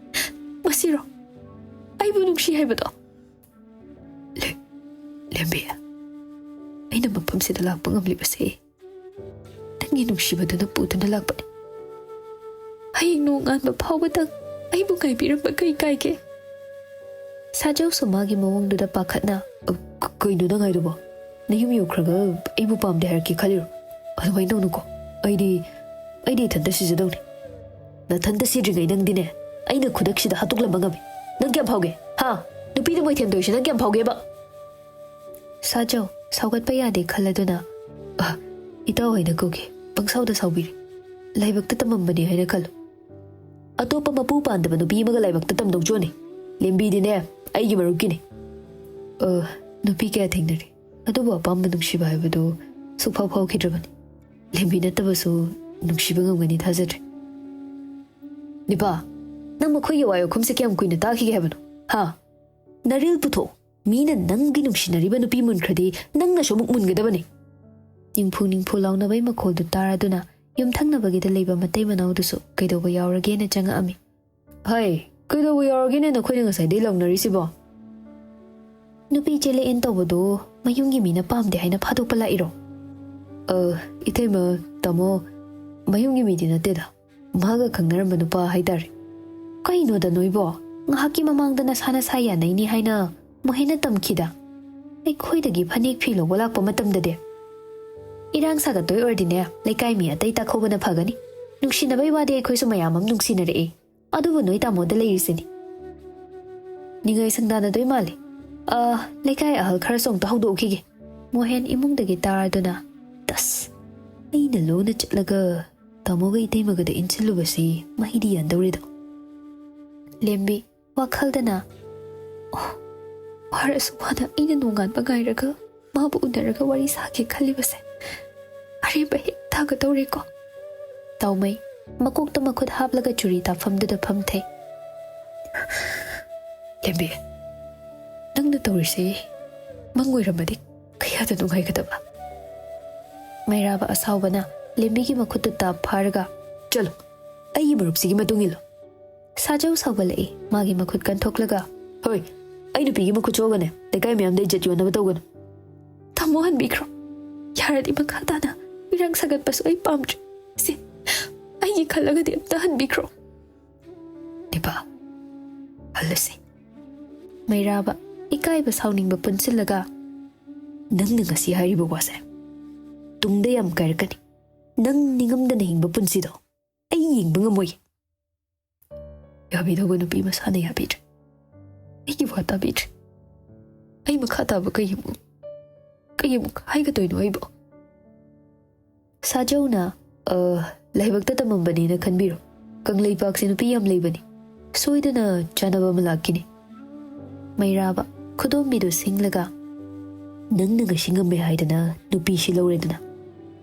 ꯃꯁꯤꯔꯣ? ꯑꯩꯕꯨ ꯅꯨꯡꯁꯤ ꯍꯥꯏꯕꯗꯣ? ꯂꯦ-, ꯂꯦꯝꯕꯤ, ꯑꯩꯅ ꯃꯐꯝꯁꯤꯗ ꯂꯥꯛꯄ ꯉꯝꯂꯤꯕꯁꯦ ꯅꯪꯒꯤ ꯅꯨꯡꯁꯤꯕꯗꯨꯅ ꯄꯨꯗꯨꯅ ꯂꯥꯛꯄꯅꯤ꯫ ꯍꯌꯦꯡ ꯅꯣꯡꯉꯥꯟꯕ ꯐꯥꯎꯕꯗꯪ ꯑꯩꯕꯨ ꯉꯥꯏꯕꯤꯔꯝꯕ ꯀꯩ ꯀꯥꯏꯒꯦ? ꯁꯥꯖꯧꯁꯨ ꯃꯥꯒꯤ ꯃꯑꯣꯡꯗꯨꯗ ꯄꯥꯈꯠꯅ, "ꯑ, ꯀ-, ꯀꯩꯅꯣ ꯅꯪ ꯍꯥꯏꯗꯨꯕꯣ? ꯅꯌꯨꯝ ꯌꯧꯈ꯭ꯔꯒ ꯑꯩꯕꯨ ꯄꯥꯝꯗꯦ ꯍꯥꯏꯔꯛꯀꯦ ꯈꯜꯂꯤꯔꯣ? ꯑꯗꯨꯃꯥꯏꯅ ꯇꯧꯅꯨꯀꯣ꯫ ꯑꯩꯗꯤ, ꯑꯩꯗꯤ ꯏꯊꯟꯇ ꯁꯤꯖꯗꯧꯅꯤ꯫ ꯅꯊꯟꯇ ꯁꯤꯗ꯭ꯔꯤꯉꯩ ꯅꯪꯗꯤꯅꯦ, ꯑꯩꯅ ꯈꯨꯗꯛꯁꯤꯗ ꯍꯥꯠꯇꯣꯛꯂꯝꯕ ꯉꯝꯃꯤ꯫ ꯅꯪ ꯀꯌꯥꯝ ꯐꯥꯎꯒꯦ? ꯍꯥ? ꯅꯨꯄꯤꯗ ꯃꯣꯏꯊꯦꯝ ꯇꯧꯔꯤꯁꯦ ꯅꯪ ꯀꯌꯥꯝ ꯐꯥꯎꯒꯦꯕ?" ꯁꯥꯖꯧ, ꯁꯥꯎꯒꯠꯄ ꯌꯥꯗꯦ ꯈꯜꯂꯗꯨꯅ, "ꯑ, ꯏꯇꯥꯎ ꯍꯥꯏꯅ ꯀꯧꯒꯦ꯫ ꯄꯪꯁꯥꯎꯗ ꯁꯥꯎꯕꯤꯔꯦ꯫ ꯂꯥꯏꯕꯛꯇ ꯇꯝꯃꯝꯕꯅꯦ ꯍꯥꯏꯅ ꯈꯜꯂꯨ꯫ ꯑꯇꯣꯞꯄ ꯃꯄꯨ ꯄꯥꯟꯗꯕ ꯅꯨꯄꯤ ꯑꯃꯒ ꯂꯥꯏꯕꯛꯇ ꯇꯝꯗꯧꯖꯣꯅꯦ꯫ ꯂꯦꯝꯕꯤꯗꯤꯅꯦ, ꯑꯩꯒꯤ ꯃꯔꯨꯞꯀꯤꯅꯦ꯫" "ꯑ, ꯅꯨꯄꯤ ꯀꯌꯥ ꯊꯦꯡꯅꯔꯦ, ꯑꯗꯨꯕꯨ ꯑꯄꯥꯝꯕ ꯅꯨꯡꯁꯤꯕ ꯍꯥꯏꯕꯗꯨ ꯁꯨꯛꯐꯥꯎ ꯐꯥꯎꯈꯤꯗ꯭ꯔꯕꯅꯤ꯫ ꯂꯦꯝꯕꯤ ꯅꯠꯇꯕꯁꯨ ꯅꯨꯡꯁꯤꯕ ꯉꯝꯒꯅꯤ ꯊꯥꯖꯗ꯭ꯔꯦ꯫" "ꯅꯤꯄꯥ, ꯅꯪ ꯃꯈꯣꯏꯒꯤ ꯋꯥ ꯌꯥꯎꯈꯨꯝꯁꯦ ꯀꯌꯥꯝ ꯀꯨꯏꯅ ꯇꯥꯈꯤꯒꯦ ꯍꯥꯏꯕꯅꯣ? ꯍꯥ? ꯅꯔꯤꯜ ꯄꯨꯊꯣꯛ꯫ ꯃꯤꯅ ꯅꯪꯒꯤ ꯅꯨꯡꯁꯤꯅꯔꯤꯕ ꯅꯨꯄꯤ ꯃꯨꯟꯈ꯭ꯔꯗꯤ ꯅꯪꯅꯁꯨ ꯑꯃꯨꯛ ꯃꯨꯟꯒꯗꯕꯅꯤ꯫" ꯅꯤꯡꯐꯨ ꯅꯤꯡꯐꯨ ꯂꯥꯎꯅꯕꯩ ꯃꯈꯣꯜꯗꯨ ꯇꯥꯔꯗꯨꯅ ꯌꯨꯝꯊꯪꯅꯕꯒꯤꯗ ꯂꯩꯕ ꯃꯇꯩ ꯃꯅꯥꯎꯗꯨꯁꯨ ꯀꯩꯗꯧꯕ ꯌꯥꯎꯔꯒꯦꯅ ꯆꯪꯉꯛꯑꯝꯃꯤ꯫ "ꯍꯩ, ꯀꯩꯗꯧꯕ ꯌꯥꯎꯔꯒꯦꯅꯦ ꯅꯈꯣꯏꯅ ꯉꯁꯥꯏꯗꯩ ꯂꯥꯎꯅꯔꯤꯁꯤꯕꯣ?" "ꯅꯨꯄꯤ ꯆꯦꯜꯂꯛꯑꯦꯅ ꯇꯧꯕꯗꯣ ꯃꯌꯨꯝꯒꯤ ꯃꯤꯅ ꯄꯥꯝꯗꯦ ꯍꯥꯏꯅ ꯐꯥꯗꯣꯛꯄ ꯂꯥꯛꯏꯔꯣ?" "ꯑ, ꯏꯇꯩꯃ, ꯇꯥꯃꯣ, ꯃꯌꯨꯝꯒꯤ ꯃꯤꯗꯤ ꯅꯠꯇꯦꯗ꯫ ꯃꯥꯒ ꯈꯪꯅꯔꯝꯕ ꯅꯨꯄꯥ ꯍꯥꯏꯇꯥꯔꯦ꯫" "ꯀꯩꯅꯣꯗ ꯅꯣꯏꯕꯣ? ꯉꯥꯏꯍꯥꯛꯀꯤ ꯃꯃꯥꯡꯗ ꯅꯁꯥ ꯅꯁꯥ ꯌꯥꯅꯩꯅꯤ ꯍꯥꯏꯅ ꯃꯣꯍꯦꯟꯅ ꯇꯝꯈꯤꯗ꯫ ꯑꯩꯈꯣꯏꯗꯒꯤ ꯐꯅꯦꯛ ꯐꯤ ꯂꯧꯕ ꯂꯥꯛꯄ ꯃꯇꯝꯗꯗꯤ?" "ꯏꯔꯥꯡ ꯁꯥꯒꯠꯇꯣꯏ ꯑꯣꯏꯔꯗꯤꯅꯦ, ꯂꯩꯀꯥꯏ ꯃꯤ ꯑꯇꯩ ꯇꯥꯛꯍꯧꯕꯅ ꯐꯒꯅꯤ꯫ ꯅꯨꯡꯁꯤꯅꯕꯩ ꯋꯥꯗꯤ ꯑꯩꯈꯣꯏꯁꯨ ꯃꯌꯥꯝ ꯑꯃ ꯅꯨꯡꯁꯤꯅꯔꯛꯑꯦ꯫ ꯑꯗꯨꯕꯨ ꯅꯣꯏ ꯇꯥꯃꯣꯗ ꯂꯩꯔꯤꯁꯤꯅꯤ꯫" "ꯅꯤꯡꯉꯥꯏ ꯁꯪꯗꯥꯅꯗꯣꯏ ꯃꯥꯜꯂꯤ꯫ ꯑ, ꯂꯩꯀꯥꯏ ꯑꯍꯜ ꯈꯔꯁꯨ ꯑꯝꯇ ꯍꯧꯗꯣꯛꯈꯤꯒꯦ꯫" ꯃꯣꯍꯦꯟ ꯏꯃꯨꯡꯗꯒꯤ ꯇꯥꯔꯗꯨꯅ, "ꯇꯁ, ꯑꯩꯅ ꯂꯣꯟꯅ ꯆꯠꯂꯒ ꯇꯥꯃꯣꯒ ꯏꯇꯩꯃꯒꯗ ꯏꯟꯁꯤꯜꯂꯨꯕꯁꯤ ꯃꯍꯩꯗꯤ ꯌꯥꯟꯗꯧꯔꯤꯗꯣ꯫" ꯂꯦꯝꯕꯤ ꯋꯥꯈꯜꯗꯅ, "ꯑꯣ, ꯋꯥꯔꯁꯨ ꯋꯥꯅ ꯑꯩꯅ ꯅꯣꯡꯉꯥꯟꯕ ꯉꯥꯏꯔꯒ ꯃꯥꯕꯨ ꯎꯅꯔꯒ ꯋꯥꯔꯤ ꯁꯥꯒꯦ ꯈꯜꯂꯤꯕꯁꯦ ꯑꯔꯦꯝꯕ ꯍꯦꯛ ꯇꯥꯒꯗꯧꯔꯦꯀꯣ꯫" ꯇꯥꯎꯃꯩ ꯃꯀꯣꯛꯇ ꯃꯈꯨꯠ ꯍꯥꯞꯂꯒ ꯆꯨꯔꯤ ꯇꯥꯐꯝꯗꯨꯗ ꯐꯝꯊꯩ꯫ "ꯂꯦꯝꯕꯤ, ꯅꯪꯅ ꯇꯧꯔꯤꯁꯤ ꯃꯪ ꯑꯣꯏꯔꯝꯃꯗꯤ ꯀꯌꯥꯗ ꯅꯨꯡꯉꯥꯏꯒꯗꯕ꯫ ꯃꯩꯔꯥꯕ ꯑꯁꯥꯎꯕꯅ ꯂꯦꯝꯕꯤꯒꯤ ꯃꯈꯨꯠꯇꯨ ꯇꯥꯞ ꯐꯥꯔꯒ, "ꯆꯠꯂꯣ, ꯑꯩꯒꯤ ꯃꯔꯨꯞꯁꯤꯒꯤ ꯃꯇꯨꯡ ꯏꯜꯂꯣ꯫" ꯁꯥꯖꯧ ꯁꯥꯎꯒꯠꯂꯛꯏ꯫ ꯃꯥꯒꯤ ꯃꯈꯨꯠ ꯀꯟꯊꯣꯛꯂꯒ, "ꯍꯣꯏ, ꯑꯩ ꯅꯨꯄꯤꯒꯤ ꯃꯈꯨꯠ ꯁꯣꯛꯑꯒꯅꯦ ꯂꯩꯀꯥꯏ ꯃꯌꯥꯝꯗ ꯏꯖꯠ ꯌꯣꯟꯅꯕ ꯇꯧꯒꯅꯨ꯫ ꯇꯥꯃꯣ, ꯍꯟꯕꯤꯈ꯭ꯔꯣ꯫ ꯌꯥꯔꯗꯤ ꯃꯈꯥ ꯇꯥꯅ ꯏꯔꯥꯡ ꯁꯥꯒꯠꯄꯁꯨ ꯑꯩ ꯄꯥꯝꯗ꯭ꯔꯦ꯫ ꯁꯤ ꯑꯩꯒꯤ ꯈꯜꯂꯒꯗꯤ ꯑꯝꯇ ꯍꯟꯕꯤꯈ꯭ꯔꯣ꯫" "ꯗꯤꯄꯥ, ꯍꯜꯂꯁꯤ꯫" ꯃꯩꯔꯥꯕ ꯏꯀꯥꯏꯕ ꯁꯥꯎꯅꯤꯡꯕ ꯄꯨꯟꯁꯤꯜꯂꯒ, "ꯅꯪꯅ ꯉꯁꯤ ꯍꯥꯏꯔꯤꯕ ꯋꯥꯁꯦ ꯇꯨꯡꯗ ꯌꯥꯝ ꯀꯥꯏꯔꯛꯀꯅꯤ꯫ ꯅꯪ ꯅꯤꯡꯉꯝꯗꯅ ꯍꯤꯡꯕ ꯄꯨꯟꯁꯤꯗꯣ ꯑꯩ ꯌꯦꯡꯕ ꯉꯝꯃꯣꯏ꯫" ꯌꯥꯕꯤꯗꯧꯕ ꯅꯨꯄꯤ ꯃꯁꯥꯅ ꯌꯥꯕꯤꯗ꯭ꯔꯦ꯫ ꯑꯩꯒꯤ ꯋꯥ ꯇꯥꯕꯤꯗ꯭ꯔꯦ꯫ ꯑꯩ ꯃꯈꯥ ꯇꯥꯕ ꯀꯩ ꯑꯃꯨꯛ, ꯀꯩ ꯑꯃꯨꯛ ꯍꯥꯏꯒꯗꯣꯏꯅꯣ ꯑꯩꯕꯣ? ꯁꯥꯖꯧꯅ, "ꯑ, ꯂꯥꯏꯕꯛꯇ ꯇꯝꯃꯝꯕꯅꯦꯅ ꯈꯟꯕꯤꯔꯣ꯫ ꯀꯪꯂꯩꯄꯥꯛꯁꯦ ꯅꯨꯄꯤ ꯌꯥꯝ ꯂꯩꯕꯅꯤ꯫ ꯁꯣꯏꯗꯅ ꯆꯥꯅꯕ ꯑꯃ ꯂꯥꯛꯈꯤꯅꯤ꯫" ꯃꯩꯔꯥꯕ ꯈꯨꯗꯣꯝꯕꯤꯗꯨ ꯁꯤꯡꯂꯒ, "ꯅꯪꯅ ꯉꯁꯤ ꯉꯝꯃꯦ ꯍꯥꯏꯗꯅ ꯅꯨꯄꯤꯁꯤ ꯂꯧꯔꯦꯗꯅ꯫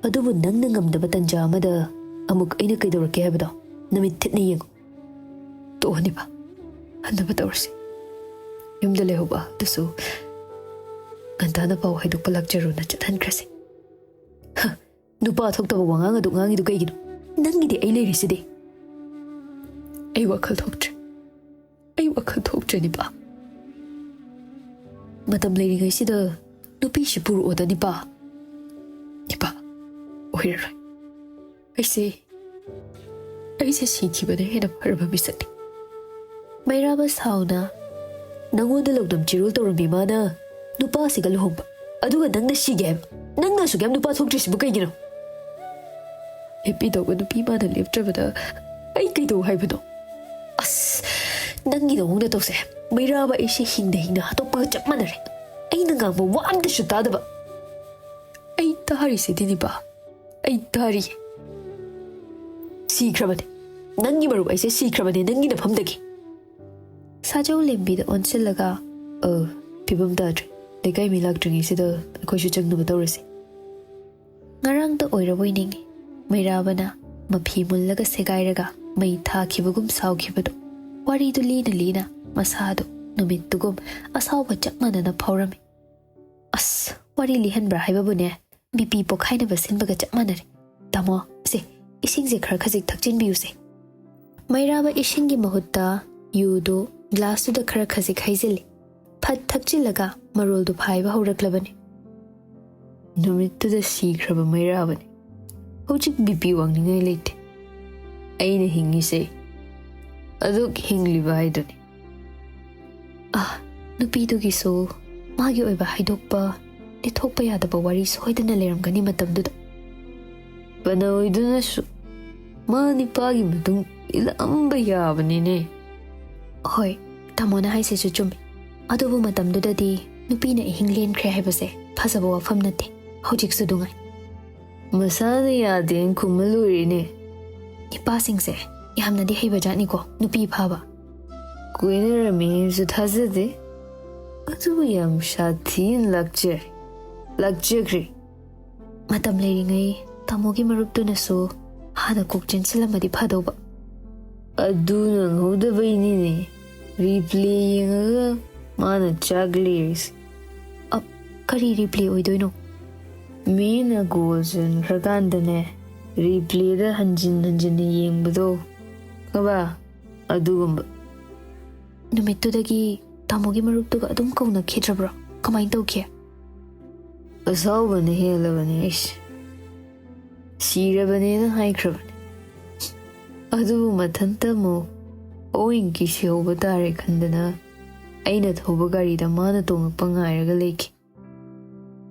ꯑꯗꯨꯕꯨ ꯅꯪꯅ ꯉꯝꯗꯕ ꯇꯟꯖꯥ ꯑꯃꯗ ꯑꯃꯨꯛ ꯑꯩꯅ ꯀꯩꯗꯧꯔꯛꯀꯦ ꯍꯥꯏꯕꯗꯣ ꯅꯃꯤꯠ ꯊꯤꯠꯅ ꯌꯦꯡꯉꯨ꯫" "ꯇꯣꯛꯑꯣ ꯗꯤꯄꯥ, ꯍꯟꯅꯕ ꯇꯧꯔꯁꯤ꯫ ꯌꯨꯝꯗ ꯂꯩꯍꯧꯕ ꯑꯗꯨꯁꯨ ꯉꯟꯇꯥꯅ ꯄꯥꯎ ꯍꯥꯏꯗꯣꯛꯄ ꯂꯥꯛꯆꯔꯨꯅ ꯆꯠꯍꯟꯈ꯭ꯔꯁꯤ꯫" "ꯍ, ꯅꯨꯄꯥ ꯊꯣꯛꯇꯕ ꯋꯥꯉꯥꯡ ꯑꯗꯨ ꯉꯥꯡꯉꯤꯗꯨ ꯀꯩꯒꯤꯅꯣ? ꯅꯪꯒꯤꯗꯤ ꯑꯩ ꯂꯩꯔꯤꯁꯤꯗꯤ꯫" "ꯑꯩ ꯋꯥꯈꯜ ꯊꯣꯛꯇ꯭ꯔꯦ꯫ ꯑꯩ ꯋꯥꯈꯜ ꯊꯣꯛꯇ꯭ꯔꯦ, ꯗꯤꯄꯥ꯫ ꯃꯇꯝ ꯂꯩꯔꯤꯉꯩꯁꯤꯗ ꯅꯨꯄꯤꯁꯤ ꯄꯨꯔꯛꯑꯣꯗ, ꯗꯤꯄꯥ꯫ ꯗꯤꯄꯥ, ꯑꯣꯏꯔꯔꯣꯏ꯫ ꯑꯩꯁꯦ, ꯑꯩꯁꯦ ꯁꯤꯈꯤꯕꯅ ꯍꯦꯟꯅ ꯐꯔꯕ ꯃꯤꯁꯛꯅꯤ꯫" ꯃꯩꯔꯥꯕ ꯁꯥꯎꯅ, "ꯅꯪꯉꯣꯟꯗ ꯂꯧꯗꯝ ꯆꯤꯔꯣꯜ ꯇꯧꯔꯝꯃꯤ ꯃꯥꯅ ꯅꯨꯄꯥꯁꯤꯒ ꯂꯨꯍꯣꯡꯕ, ꯑꯗꯨꯒ ꯅꯪꯅ ꯁꯤꯒꯦ ꯍꯥꯏꯕ? ꯅꯪꯅ ꯑꯁꯨꯛ ꯌꯥꯝ ꯅꯨꯄꯥ ꯊꯣꯛꯇ꯭ꯔꯤꯁꯤꯕꯨ ꯀꯩꯒꯤꯅꯣ?" "ꯂꯦꯞꯄꯤꯗꯧꯕ ꯅꯨꯄꯤ ꯃꯥꯅ ꯂꯦꯞꯇ꯭ꯔꯕꯗ ꯑꯩ ꯀꯩꯗꯧ ꯍꯥꯏꯕꯅꯣ?" "ꯑꯁ, ꯅꯪꯒꯤ ꯅꯑꯣꯡꯗ ꯇꯧꯁꯦ꯫ ꯃꯩꯔꯥꯕ ꯑꯩꯁꯦ ꯍꯤꯡꯅ ꯍꯤꯡꯅ ꯍꯥꯠꯇꯣꯛꯄꯒ ꯆꯞ ꯃꯥꯟꯅꯔꯦ꯫ ꯑꯩꯅ ꯉꯥꯡꯕ ꯋꯥ ꯑꯝꯇꯁꯨ ꯇꯥꯗꯕ꯫" "ꯑꯩ ꯇꯥꯔꯤꯁꯤꯗꯤ, ꯗꯤꯄꯥ꯫ ꯑꯩ ꯇꯥꯔꯤ꯫ ꯁꯤꯈ꯭ꯔꯕꯅꯦ꯫ ꯅꯪꯒꯤ ꯃꯔꯨꯞ ꯑꯩꯁꯦ ꯁꯤꯈ꯭ꯔꯕꯅꯦ ꯅꯪꯒꯤ ꯅꯐꯝꯗꯒꯤ꯫" ꯁꯥꯖꯧ ꯂꯦꯝꯕꯤꯗ ꯑꯣꯟꯁꯤꯜꯂꯒ, "ꯑ, ꯐꯤꯕꯝ ꯇꯥꯗ꯭ꯔꯦ꯫ ꯂꯩꯀꯥꯏ ꯃꯤ ꯂꯥꯛꯇ꯭ꯔꯤꯉꯩꯁꯤꯗ ꯑꯩꯈꯣꯏꯁꯨ ꯆꯪꯅꯕ ꯇꯧꯔꯁꯤ꯫" ꯉꯔꯥꯡꯇ ꯑꯣꯏꯔꯕꯣꯏ ꯅꯤꯡꯏ꯫ ꯃꯩꯔꯥꯕꯅ ꯃꯐꯤ ꯃꯨꯜꯂꯒ ꯁꯦꯒꯥꯏꯔꯒ ꯃꯩ ꯊꯥꯈꯤꯕꯒꯨꯝ ꯁꯥꯎꯈꯤꯕꯗꯨ, ꯋꯥꯔꯤꯗꯨ ꯂꯤꯅ ꯂꯤꯅ ꯃꯁꯥꯗꯨ ꯅꯨꯃꯤꯠꯇꯨꯒꯨꯝ ꯑꯁꯥꯎꯕ ꯆꯞ ꯃꯥꯟꯅꯅ ꯐꯥꯎꯔꯝꯃꯤ꯫ ꯑꯁ, ꯋꯥꯔꯤ ꯂꯤꯍꯟꯕ꯭ꯔꯥ ꯍꯥꯏꯕꯕꯨꯅꯦ, ꯕꯤ ꯄꯤ ꯄꯣꯛꯈꯥꯏꯅꯕ ꯁꯤꯟꯕꯒ ꯆꯞ ꯃꯥꯟꯅꯔꯦ꯫ ꯇꯥꯃꯣ, ꯁꯦ, ꯏꯁꯤꯡꯁꯦ ꯈꯔ ꯈꯖꯤꯛ ꯊꯛꯆꯤꯟꯕꯤꯌꯨꯁꯦ꯫ ꯃꯩꯔꯥꯕ ꯏꯁꯤꯡꯒꯤ ꯃꯍꯨꯠꯇ ꯌꯨꯗꯨ ꯒ꯭ꯂꯥꯁꯇꯨꯗ ꯈꯔ ꯈꯖꯤꯛ ꯍꯩꯖꯤꯜꯂꯤ꯫ ꯐꯠ ꯊꯛꯆꯤꯜꯂꯒ ꯃꯔꯣꯜꯗꯨ ꯐꯥꯏꯕ ꯍꯧꯔꯛꯂꯕꯅꯤ꯫ ꯅꯨꯃꯤꯠꯇꯨꯗ ꯁꯤꯈ꯭ꯔꯕ ꯃꯩꯔꯥꯕꯅꯤ꯫ ꯍꯧꯖꯤꯛ ꯕꯤ ꯄꯤ ꯋꯥꯡꯅꯤꯡꯉꯥꯏ ꯂꯩꯇꯦ꯫ ꯑꯩꯅ ꯍꯤꯡꯉꯤꯁꯦ ꯑꯗꯨꯛ ꯍꯤꯡꯂꯤꯕ ꯍꯥꯏꯗꯨꯅꯤ꯫ ꯑꯥ, ꯅꯨꯄꯤꯗꯨꯒꯤꯁꯨ ꯃꯥꯒꯤ ꯑꯣꯏꯕ ꯍꯥꯏꯗꯣꯛꯄ, ꯂꯤꯊꯣꯛꯄ ꯌꯥꯗꯕ ꯋꯥꯔꯤ ꯁꯣꯏꯗꯅ ꯂꯩꯔꯝꯒꯅꯤ ꯃꯇꯝꯗꯨꯗ꯫ ꯄꯅꯣꯏꯗꯨꯅꯁꯨ ꯃꯥ ꯅꯤꯄꯥꯒꯤ ꯃꯇꯨꯡ ꯏꯜꯂꯝꯕ ꯌꯥꯕꯅꯤꯅꯦ꯫ ꯍꯣꯏ, ꯇꯥꯃꯣꯅ ꯍꯥꯏꯁꯤꯁꯨ ꯆꯨꯝꯃꯤ꯫ ꯑꯗꯨꯕꯨ ꯃꯇꯝꯗꯨꯗꯗꯤ ꯅꯨꯄꯤꯅ ꯏꯍꯤꯡ ꯂꯦꯟꯈ꯭ꯔꯦ ꯍꯥꯏꯕꯁꯦ ꯐꯖꯕ ꯋꯥꯐꯝ ꯅꯠꯇꯦ, ꯍꯧꯖꯤꯛꯁꯨ ꯑꯗꯨꯉꯥꯏ꯫ ꯃꯁꯥꯅ ꯌꯥꯗꯦꯅ ꯈꯨꯝꯃ ꯂꯣꯏꯔꯦꯅꯦ꯫ ꯅꯤꯄꯥꯁꯤꯡꯁꯦ ꯌꯥꯝꯅꯗꯤ ꯍꯩꯕ ꯖꯥꯠꯅꯤꯀꯣ, ꯅꯨꯄꯤ ꯐꯥꯕ꯫ ꯀꯣꯏꯅꯔꯝꯃꯦ ꯍꯥꯏꯕꯁꯨ ꯊꯥꯖꯗꯦ꯫ ꯑꯗꯨꯕꯨ ꯌꯥꯝ ꯁꯥꯊꯤꯅ ꯂꯥꯛꯆꯔꯦ, ꯂꯥꯛꯆꯈ꯭ꯔꯦ꯫ ꯃꯇꯝ ꯂꯩꯔꯤꯉꯩ ꯇꯥꯃꯣꯒꯤ ꯃꯔꯨꯞꯇꯨꯅꯁꯨ ꯍꯥꯟꯅ ꯀꯣꯛ ꯆꯦꯟꯁꯤꯜꯂꯝꯃꯗꯤ ꯐꯗꯧꯕ꯫ ꯑꯗꯨ ꯅꯪꯍꯧꯗꯕꯩꯅꯤꯅꯦ, ꯔꯤꯄ꯭ꯂꯦ ꯌꯦꯡꯉꯒ ꯃꯥꯅ ꯆꯥꯛ ꯂꯤꯔꯤꯁꯦ꯫ ꯑꯞ, ꯀꯔꯤ ꯔꯤꯄ꯭ꯂꯦ ꯑꯣꯏꯗꯣꯏꯅꯣ? ꯃꯤꯅ ꯒꯣꯜ ꯆꯟꯈ꯭ꯔꯀꯥꯟꯗꯅꯦ, ꯔꯤꯄ꯭ꯂꯦꯗ ꯍꯟꯖꯤꯟ ꯍꯟꯖꯤꯟꯅ ꯌꯦꯡꯕꯗꯣ, ꯈꯪꯕ? ꯑꯗꯨꯒꯨꯝꯕ꯫ ꯅꯨꯃꯤꯠꯇꯨꯗꯒꯤ ꯇꯥꯃꯣꯒꯤ ꯃꯔꯨꯞꯇꯨꯒ ꯑꯗꯨꯝ ꯀꯧꯅꯈꯤꯗ꯭ꯔꯕ꯭ꯔꯣ? ꯀꯃꯥꯏꯅ ꯇꯧꯈꯤ? ꯑꯁꯥꯎꯕꯅ ꯍꯦꯜꯂꯕꯅꯦ ꯑꯩꯁꯦ꯫ ꯁꯤꯔꯕꯅꯦꯅ ꯍꯥꯏꯈ꯭ꯔꯕꯅꯦ꯫ ꯑꯗꯨꯕꯨ ꯃꯊꯟꯇ ꯑꯃꯨꯛ ꯑꯣꯏꯅꯀꯤ ꯁꯤꯍꯧꯕ ꯇꯥꯔꯦ ꯈꯟꯗꯅ ꯑꯩꯅ ꯊꯧꯕ ꯒꯥꯔꯤꯗ ꯃꯥꯅ ꯇꯣꯡꯉꯛꯄ ꯉꯥꯏꯔꯒ ꯂꯩꯈꯤ꯫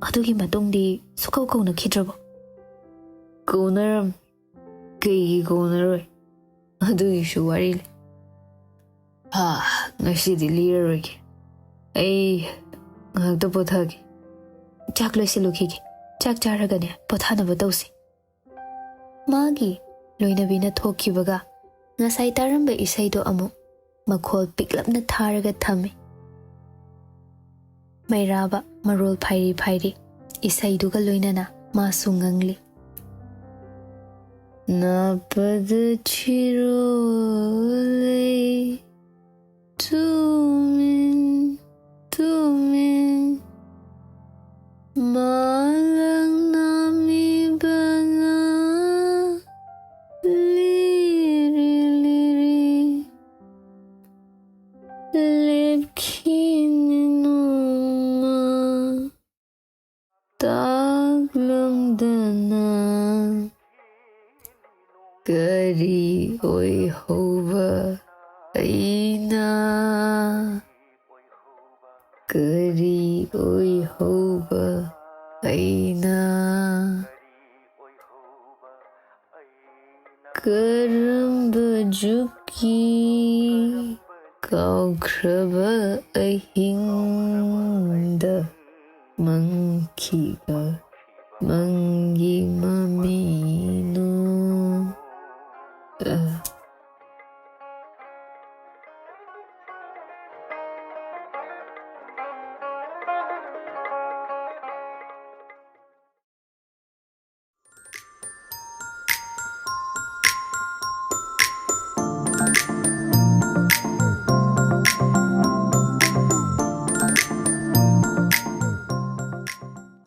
ꯑꯗꯨꯒꯤ ꯃꯇꯨꯡꯗꯤ ꯁꯨꯀꯧ ꯀꯧꯅꯈꯤꯗ꯭ꯔꯕꯣ? ꯀꯧꯅꯔꯝ꯫ ꯀꯩꯒꯤ ꯀꯧꯅꯔꯣꯏ? ꯑꯗꯨꯒꯤꯁꯨ ꯋꯥꯔꯤ ꯂꯩ꯫ ꯍꯥ, ꯉꯁꯤꯗꯤ ꯂꯤꯔꯔꯣꯏꯒꯦ꯫ ꯑꯩ ꯉꯥꯏꯍꯥꯛꯇ ꯄꯣꯊꯥꯒꯦ꯫ ꯆꯥꯛ ꯂꯣꯏꯁꯤꯜꯂꯨꯈꯤꯒꯦ꯫ ꯆꯥꯛ ꯆꯥꯔꯒꯅꯦ ꯄꯣꯊꯥꯅꯕ ꯇꯧꯁꯤ꯫ ꯃꯥꯒꯤ ꯂꯣꯏꯅꯕꯤꯅ ꯊꯣꯛꯈꯤꯕꯒ ꯉꯁꯥꯏ ꯇꯥꯔꯝꯕ ꯏꯁꯩꯗꯣ ꯑꯃꯨꯛ ꯃꯈꯣꯜ ꯄꯤꯛꯂꯞꯅ ꯊꯥꯔꯒ ꯊꯝꯃꯤ꯫ ꯃꯩꯔꯥꯕ ꯃꯔꯣꯜ ꯐꯥꯏꯔꯤ ꯐꯥꯏꯔꯤ ꯏꯁꯩꯗꯨꯒ ꯂꯣꯏꯅꯅ ꯃꯥꯁꯨ ꯉꯪꯂꯤ꯫ ꯅꯥꯞꯄꯗ ꯆꯤꯔꯣꯜꯂꯦ, ꯇꯨꯃꯤꯟ, ꯇꯨꯃꯤꯟ, ꯃꯥꯂꯪꯅ ꯃꯤꯕꯅ ꯂꯤꯔꯤ ꯂꯤꯔꯤ ꯂꯦꯞꯈꯤꯅꯤ ꯅꯣꯡꯃ ꯇꯥꯛꯂꯝꯗꯅ꯫ ꯀꯔꯤ ꯑꯣꯏꯍꯧꯕ ꯑꯩꯅ? ꯀꯔꯤ ꯑꯣꯏꯍꯧꯕ ꯑꯩꯅ? ꯀꯔꯝꯕ ꯖꯨꯒꯀꯤ ꯀꯥꯎꯈ꯭ꯔꯕ ꯑꯍꯤꯡꯗ ꯃꯪꯈꯤꯕ ꯃꯪꯒꯤ ꯃꯃꯤꯅꯣ? ꯑ꯫